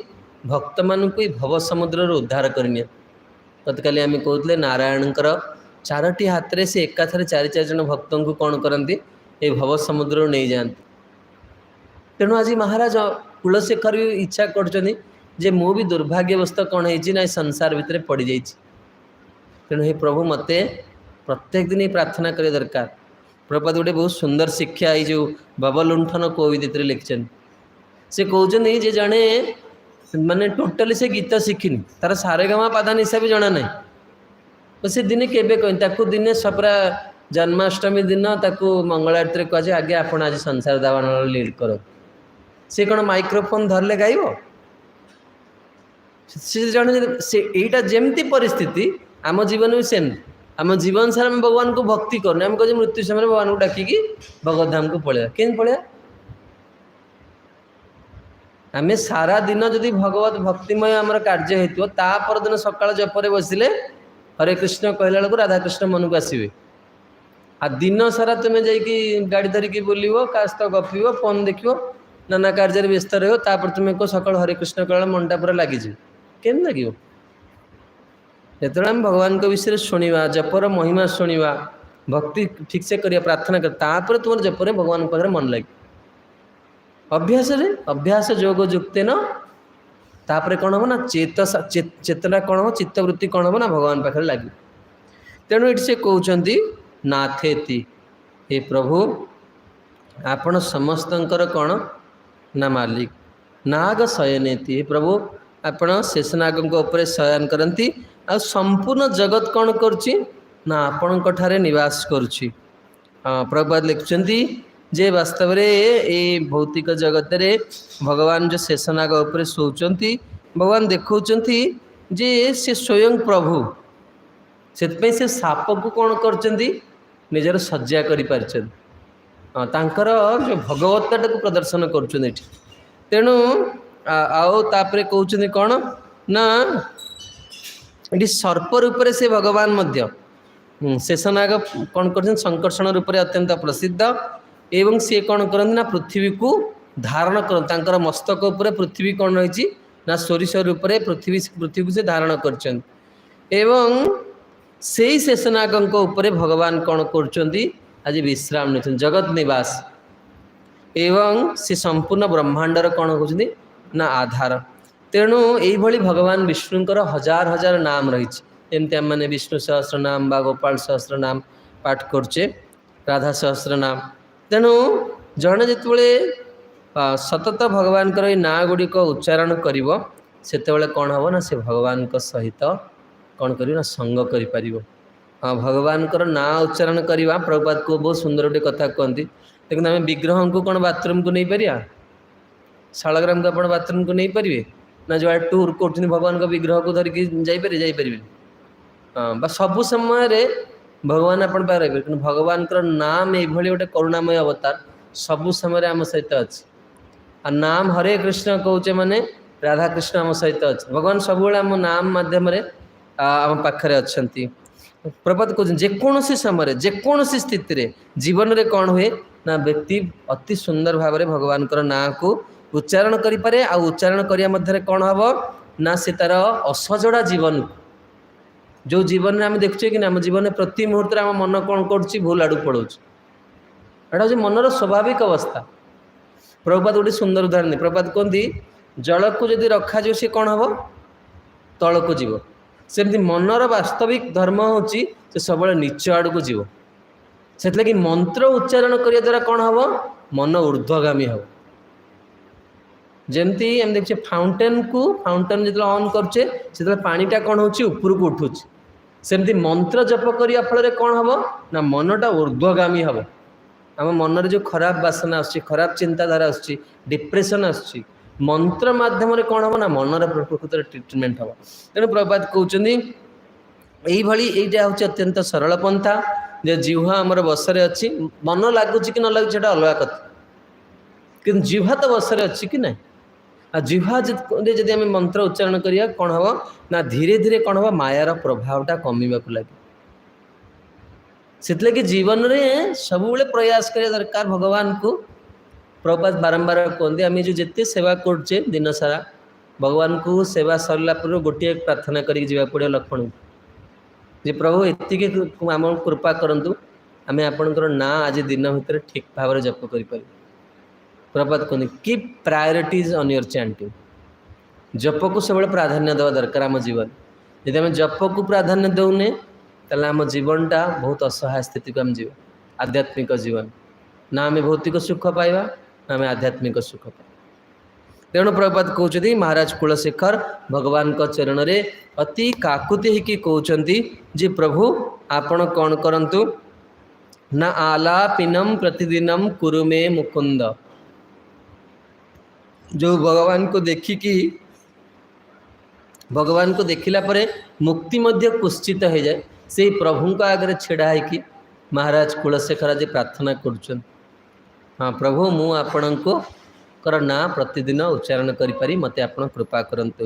ଭକ୍ତମାନଙ୍କୁ ଏଇ ଭବ ସମୁଦ୍ରରୁ ଉଦ୍ଧାର କରିନିଅନ୍ତି। ଗତକାଲି ଆମେ କହୁଥିଲେ ନାରାୟଣଙ୍କର ଚାରୋଟି ହାତରେ ସେ ଏକାଥରେ ଚାରି ଚାରି ଜଣ ଭକ୍ତଙ୍କୁ କ'ଣ କରନ୍ତି, ଏଇ ଭବ ସମୁଦ୍ରରୁ ନେଇଯାଆନ୍ତି। ତେଣୁ ଆଜି ମହାରାଜ କୁଳଶେଖର ବି ଇଚ୍ଛା କରୁଛନ୍ତି ଯେ ମୁଁ ବି ଦୁର୍ଭାଗ୍ୟବଶତଃ କ'ଣ ହେଇଛି ନା ଏ ସଂସାର ଭିତରେ ପଡ଼ିଯାଇଛି। ତେଣୁ ହେ ପ୍ରଭୁ, ମୋତେ ପ୍ରତ୍ୟେକ ଦିନ ପ୍ରାର୍ଥନା କରିବା ଦରକାର। ପ୍ରଭୁପାଦ ଗୋଟେ ବହୁତ ସୁନ୍ଦର ଶିକ୍ଷା ଏଇ ଯେଉଁ ଭବଲୁଣ୍ଠନ କୋବିଦିତରେ ଲେଖିଛନ୍ତି। ସେ କହୁଛନ୍ତି ଯେ ଜଣେ ମାନେ ଟୋଟାଲି ସେ ଗୀତ ଶିଖିନି, ତାର ସାରେଗାମା ପାଧାନିସା ବି ଜଣା ନାହିଁ, ତ ସେ ଦିନେ କେବେ କହିନି ତାକୁ ଦିନେ ପୁରା ଜନ୍ମାଷ୍ଟମୀ ଦିନ ତାକୁ ମଙ୍ଗଳ ଆରତୀରେ କୁହାଯାଏ, ଆଜ୍ଞା ଆପଣ ଆଜି ସଂସାର ଦାବାନଳ ଲିଡ୍ କରନ୍ତୁ। ସେ କ'ଣ ମାଇକ୍ରୋଫୋନ୍ ଧରିଲେ ଗାଇବ? ସେ ଜଣେ ସେ ଏଇଟା ଯେମିତି ପରିସ୍ଥିତି ଆମ ଜୀବନ ବି ସେମିତି। ଆମ ଜୀବନ ସାରା ଆମେ ଭଗବାନଙ୍କୁ ଭକ୍ତି କରୁନି, ଆମେ କହୁଛେ ମୃତ୍ୟୁ ସମୟରେ ଭଗବାନଙ୍କୁ ଡାକିକି ଭଗବତ ଧାମକୁ ପଳେଇବା। କେମିତି ପଳେଇବା? ଆମେ ସାରା ଦିନ ଯଦି ଭଗବତ ଭକ୍ତିମୟ ଆମର କାର୍ଯ୍ୟ ହେଇଥିବ, ତା ପରଦିନ ସକାଳ ଜପରେ ବସିଲେ ହରେ କୃଷ୍ଣ କହିଲା ବେଳକୁ ରାଧାକୃଷ୍ଣ ମନକୁ ଆସିବେ। ଆଉ ଦିନ ସାରା ତୁମେ ଯାଇକି ଗାଡ଼ି ଧରିକି ବୁଲିବ, କାହା ସହିତ ଗପିବ, ଫୋନ୍ ଦେଖିବ, ନାନା କାର୍ଯ୍ୟରେ ବ୍ୟସ୍ତ ରହିବ, ତାପରେ ତୁମେ କୁହ ସକାଳୁ ହରେ କୃଷ୍ଣ କହିଲା ମନଟା ପୁରା ଲାଗିଯିବ। କେମିତି ଲାଗିବ? ଯେତେବେଳେ ଆମେ ଭଗବାନଙ୍କ ବିଷୟରେ ଶୁଣିବା, ଜପର ମହିମା ଶୁଣିବା, ଭକ୍ତି ଠିକ୍ସେ କରିବା, ପ୍ରାର୍ଥନା କରିବା, ତାପରେ ତୁମର ଜପରେ ଭଗବାନଙ୍କ ପାଖରେ ମନ ଲାଗିବ। ଅଭ୍ୟାସରେ ଅଭ୍ୟାସ ଯୋଗ ଯୁକ୍ତେନ ତାପରେ କ'ଣ ହେବ ନା ଚେତନା କ'ଣ ହେବ, ଚିତ୍ତବୃତ୍ତି କ'ଣ ହେବ ନା ଭଗବାନ ପାଖରେ ଲାଗିବ। ତେଣୁ ଏଠି ସେ କହୁଛନ୍ତି ନାଥେତି, ହେ ପ୍ରଭୁ ଆପଣ ସମସ୍ତଙ୍କର କ'ଣ ନା ମାଲିକ। ନାଗ ଶୟନେତି, ହେ ପ୍ରଭୁ ଆପଣ ଶେଷନାଗଙ୍କ ଉପରେ ଶୟନ କରନ୍ତି, ଆଉ ସମ୍ପୂର୍ଣ୍ଣ ଜଗତ କ'ଣ କରୁଛି ନା ଆପଣଙ୍କ ଠାରେ ନିବାସ କରୁଛି। ହଁ, ପ୍ରଭୁପାଦ ଲେଖୁଛନ୍ତି ଯେ ବାସ୍ତବରେ ଏଇ ଭୌତିକ ଜଗତରେ ଭଗବାନ ଯେଉଁ ଶେଷନାଗ ଉପରେ ଶୋଉଛନ୍ତି, ଭଗବାନ ଦେଖାଉଛନ୍ତି ଯେ ସେ ସ୍ୱୟଂ ପ୍ରଭୁ। ସେଥିପାଇଁ ସେ ସାପକୁ କ'ଣ କରୁଛନ୍ତି, ନିଜର ଶଯ୍ୟା କରିପାରିଛନ୍ତି। ହଁ, ତାଙ୍କର ଯେଉଁ ଭଗବତ୍ତାଟାକୁ ପ୍ରଦର୍ଶନ କରୁଛନ୍ତି ଏଠି। ତେଣୁ ଆଉ ତାପରେ କହୁଛନ୍ତି କ'ଣ ନା ଏଠି ସର୍ପ ରୂପରେ ସେ ଭଗବାନ ମଧ୍ୟ ଶେଷନାଗ କ'ଣ କରୁଛନ୍ତି, ସଂକର୍ଷଣ ରୂପରେ ଅତ୍ୟନ୍ତ ପ୍ରସିଦ୍ଧ, ଏବଂ ସିଏ କ'ଣ କରନ୍ତି ନା ପୃଥିବୀକୁ ଧାରଣ କରନ୍ତି। ତାଙ୍କର ମସ୍ତକ ଉପରେ ପୃଥିବୀ କ'ଣ ରହିଛି ନା ସୋରିଷ ରୂପରେ ପୃଥିବୀକୁ ସେ ଧାରଣ କରିଛନ୍ତି। ଏବଂ ସେଇ ଶେଷନାଗଙ୍କ ଉପରେ ଭଗବାନ କ'ଣ କରୁଛନ୍ତି, ଆଜି ବିଶ୍ରାମ ନେଉଛନ୍ତି, ଜଗତ ନିବାସ, ଏବଂ ସେ ସମ୍ପୂର୍ଣ୍ଣ ବ୍ରହ୍ମାଣ୍ଡର କ'ଣ କହୁଛନ୍ତି ନା ଆଧାର। ତେଣୁ ଏଇଭଳି ଭଗବାନ ବିଷ୍ଣୁଙ୍କର ହଜାର ହଜାର ନାମ ରହିଛି। ଯେମିତି ଆମେମାନେ ବିଷ୍ଣୁ ସହସ୍ର ନାମ ବା ଗୋପାଳ ସହସ୍ର ନାମ ପାଠ କରୁଛେ, ରାଧା ସହସ୍ର ନାମ। ତେଣୁ ଜଣେ ଯେତେବେଳେ ସତତ ଭଗବାନଙ୍କର ଏଇ ନାଁ ଗୁଡ଼ିକ ଉଚ୍ଚାରଣ କରିବ, ସେତେବେଳେ କ'ଣ ହେବ ନା ସେ ଭଗବାନଙ୍କ ସହିତ କ'ଣ କରିବ ନା ସଙ୍ଗ କରିପାରିବ। ହଁ, ଭଗବାନଙ୍କର ନାଁ ଉଚ୍ଚାରଣ କରିବା, ପ୍ରଭୁପାଦ ବହୁତ ସୁନ୍ଦର ଗୋଟେ କଥା କୁହନ୍ତି। ଦେଖନ୍ତୁ, ଆମେ ବିଗ୍ରହଙ୍କୁ କ'ଣ ବାଥରୁମକୁ ନେଇପାରିବା? ଶାଳଗ୍ରାମକୁ ଆପଣ ବାଥରୁମକୁ ନେଇପାରିବେ ନା? ଯେଉଁଆଡ଼େ ଟୁର୍ କରୁଛନ୍ତି ଭଗବାନଙ୍କ ବିଗ୍ରହକୁ ଧରିକି ଯାଇପାରିବେ? ଯାଇପାରିବେନି। ହଁ, ବା ସବୁ ସମୟରେ ଭଗବାନ ଆପଣ ପାଖରେ ରହିବେ, କିନ୍ତୁ ଭଗବାନଙ୍କର ନାମ ଏଇଭଳି ଗୋଟେ କରୁଣାମୟ ଅବତାର ସବୁ ସମୟରେ ଆମ ସହିତ ଅଛି। ଆଉ ନାମ ହରେ କୃଷ୍ଣ କହୁଛେ ମାନେ ରାଧାକୃଷ୍ଣ ଆମ ସହିତ ଅଛି। ଭଗବାନ ସବୁବେଳେ ଆମ ନାମ ମାଧ୍ୟମରେ ଆମ ପାଖରେ ଅଛନ୍ତି। ପ୍ରଭୁପାଦ କହୁଛନ୍ତି ଯେକୌଣସି ସମୟରେ ଯେକୌଣସି ସ୍ଥିତିରେ ଜୀବନରେ କ'ଣ ହୁଏ ନା ବ୍ୟକ୍ତି ଅତି ସୁନ୍ଦର ଭାବରେ ଭଗବାନଙ୍କର ନାଁକୁ ଉଚ୍ଚାରଣ କରିପାରେ। ଆଉ ଉଚ୍ଚାରଣ କରିବା ମଧ୍ୟରେ କ'ଣ ହେବ ନା ସେ ତାର ଅସଜଡ଼ା ଜୀବନକୁ, ଯେଉଁ ଜୀବନରେ ଆମେ ଦେଖୁଛେ କି ନା ଆମ ଜୀବନରେ ପ୍ରତି ମୁହୂର୍ତ୍ତରେ ଆମ ମନ କ'ଣ କରୁଛି, ଭୁଲ ଆଡ଼କୁ ପଳାଉଛି। ଏଇଟା ହେଉଛି ମନର ସ୍ୱାଭାବିକ ଅବସ୍ଥା। ପ୍ରଭୁପାଦ ଗୋଟେ ସୁନ୍ଦର ଉଦାହରଣ ଦିଏ। ପ୍ରଭୁପାଦ କୁହନ୍ତି ଜଳକୁ ଯଦି ରଖାଯିବ ସେ କ'ଣ ହେବ, ତଳକୁ ଯିବ। ସେମିତି ମନର ବାସ୍ତବିକ ଧର୍ମ ହେଉଛି ସେ ସବୁବେଳେ ନିଚ ଆଡ଼କୁ ଯିବ। ସେଥିଲାଗି ମନ୍ତ୍ର ଉଚ୍ଚାରଣ କରିବା ଦ୍ୱାରା କ'ଣ ହେବ, ମନ ଉର୍ଦ୍ଧ୍ୱଗାମୀ ହେବ। ଯେମିତି ଆମେ ଦେଖୁଛେ ଫାଉଣ୍ଟେନ୍ ଯେତେବେଳେ ଅନ୍ କରୁଛେ ସେତେବେଳେ ପାଣିଟା କ'ଣ ହେଉଛି, ଉପରକୁ ଉଠୁଛି। ସେମିତି ମନ୍ତ୍ର ଜପ କରିବା ଫଳରେ କ'ଣ ହେବ ନା ମନଟା ଉର୍ଦ୍ଧ୍ୱଗାମୀ ହେବ। ଆମ ମନରେ ଯେଉଁ ଖରାପ ବାସନା ଆସୁଛି, ଖରାପ ଚିନ୍ତାଧାରା ଆସୁଛି, ଡିପ୍ରେସନ୍ ଆସୁଛି, ମନ୍ତ୍ର ମାଧ୍ୟମରେ କ'ଣ ହବ ନା ମନର ପ୍ରକୃତରେ ଟ୍ରିଟମେଣ୍ଟ ହବ। ତେଣୁ ପ୍ରଭୁପାଦ କହୁଛନ୍ତି, ଏଇଭଳି ଏଇଟା ହେଉଛି ଅତ୍ୟନ୍ତ ସରଳ ପନ୍ଥା ଯେ ଜିହ୍ୱା ଆମର ବଶରେ ଅଛି। ମନ ଲାଗୁଛି କି ନ ଲାଗୁଛି ସେଟା ଅଲଗା କଥା, କିନ୍ତୁ ଜିହ୍ୱା ତ ବଶରେ ଅଛି କି ନାହିଁ? ଆଉ ଜିହ୍ୱାରେ ଯଦି ଆମେ ମନ୍ତ୍ର ଉଚ୍ଚାରଣ କରିବା, କ'ଣ ହବ ନା ଧୀରେ ଧୀରେ କ'ଣ ହବ, ମାୟାର ପ୍ରଭାବଟା କମିବାକୁ ଲାଗେ। ସେଥିଲାଗି ଜୀବନରେ ସବୁବେଳେ ପ୍ରୟାସ କରିବା ଦରକାର ଭଗବାନଙ୍କୁ। ପ୍ରଭୁପାଦ ବାରମ୍ବାର କୁହନ୍ତି, ଆମେ ଯେଉଁ ଯେତେ ସେବା କରୁଛେ ଦିନ ସାରା, ଭଗବାନଙ୍କୁ ସେବା ସରିଲା ପରେ ଗୋଟିଏ ପ୍ରାର୍ଥନା କରିକି ଯିବାକୁ ପଡ଼ିବ ଲକ୍ଷ୍ମଣଙ୍କୁ ଯେ ପ୍ରଭୁ, ଏତିକି ଆମକୁ କୃପା କରନ୍ତୁ, ଆମେ ଆପଣଙ୍କର ନାଁ ଆଜି ଦିନ ଭିତରେ ଠିକ୍ ଭାବରେ ଜପ କରିପାରିବୁ। ପ୍ରଭୁପାଦ କୁହନ୍ତି, "Keep priorities on your chanting." ଜପକୁ ସବୁବେଳେ ପ୍ରାଧାନ୍ୟ ଦେବା ଦରକାର ଆମ ଜୀବନ। ଯଦି ଆମେ ଜପକୁ ପ୍ରାଧାନ୍ୟ ଦେଉନେ, ତାହେଲେ ଆମ ଜୀବନଟା ବହୁତ ଅସହାୟ ସ୍ଥିତିକୁ ଆମେ ଯିବା। ଆଧ୍ୟାତ୍ମିକ ଜୀବନ ନା ଆମେ ଭୌତିକ ସୁଖ ପାଇବା, ନା ଆମେ ଆଧ୍ୟାତ୍ମିକ ସୁଖ ପାଇବା। ତେଣୁ ପ୍ରଭୁପାଦ କହୁଛନ୍ତି, ମହାରାଜ କୁଳଶେଖର ଭଗବାନଙ୍କ ଚରଣରେ ଅତି କାକୁତି ହେଇକି କହୁଛନ୍ତି ଯେ ପ୍ରଭୁ, ଆପଣ କ'ଣ କରନ୍ତୁ ନା ଆଲାପିନମ ପ୍ରତିଦିନମ କୁରୁମେ ମୁକୁନ୍ଦ। ଯେଉଁ ଭଗବାନଙ୍କୁ ଦେଖିକି, ଭଗବାନଙ୍କୁ ଦେଖିଲା ପରେ ମୁକ୍ତି ମଧ୍ୟ କୁତ୍ସିତ ହେଇଯାଏ, ସେଇ ପ୍ରଭୁଙ୍କ ଆଗରେ ଛିଡ଼ା ହେଇକି ମହାରାଜ କୁଳଶେଖର ଆଜି ପ୍ରାର୍ଥନା କରୁଛନ୍ତି, ହଁ ପ୍ରଭୁ, ମୁଁ ଆପଣଙ୍କର ନାଁ ପ୍ରତିଦିନ ଉଚ୍ଚାରଣ କରିପାରି ମୋତେ ଆପଣ କୃପା କରନ୍ତୁ।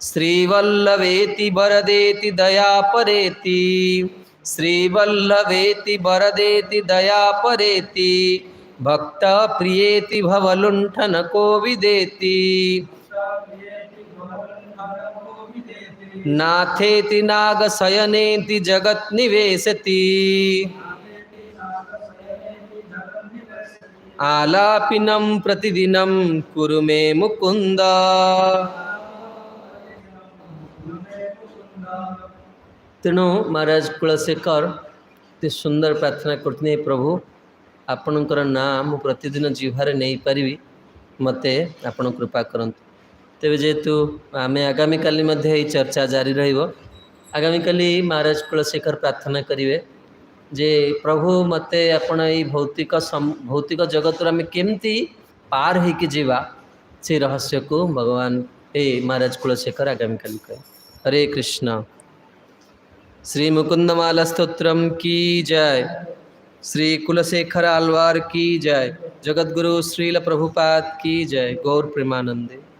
ଶ୍ରୀବଲ୍ଲଭେତି ବରଦେତି ଦୟାପରେତି, ଶ୍ରୀବଲ୍ଲଭେତି ବରଦେତି ଦୟାପରେତି, ଭକ୍ତ ପ୍ରିୟେତି ଭବଲୁଣ୍ଠନ କୋବିଦେତି, ନାଥେତି ନାଗଶୟନେତି ଜଗତ୍ ନିବେଶତି, ଆଲାପିନಂ ପ୍ରତିଦିନಂ କୁରୁ ମେ ମୁକୁନ୍ଦ। ତେଣୁ ମହାରାଜ କୁଳଶେଖର ଏତେ ସୁନ୍ଦର ପ୍ରାର୍ଥନା କରୁଛନ୍ତି, ହେ ପ୍ରଭୁ, ଆପଣଙ୍କର ନାଁ ମୁଁ ପ୍ରତିଦିନ ଜିହ୍ୱାରେ ନେଇପାରିବି, ମୋତେ ଆପଣ କୃପା କରନ୍ତୁ। ତେବେ ଯେହେତୁ ଆମେ ଆଗାମୀକାଲି ମଧ୍ୟ ଏଇ ଚର୍ଚ୍ଚା ଜାରି ରହିବ, ଆଗାମୀକାଲି ମହାରାଜ କୁଳଶେଖର ପ୍ରାର୍ଥନା କରିବେ ଯେ ପ୍ରଭୁ, ମୋତେ ଆପଣ ଏଇ ଭୌତିକ ଜଗତରୁ ଆମେ କେମିତି ପାର ହେଇକି ଯିବା, ସେଇ ରହସ୍ୟକୁ ଭଗବାନ ଏଇ ମହାରାଜ କୁଳଶେଖର ଆଗାମୀକାଲି କହିବେ। ହରେ କୃଷ୍ଣ। श्री मुकुंदमाला स्तोत्रम की जय। श्री कुलशेखर आलवार की जय। जगत गुरु श्रील प्रभुपाद की जय। गौर प्रेमानंदे।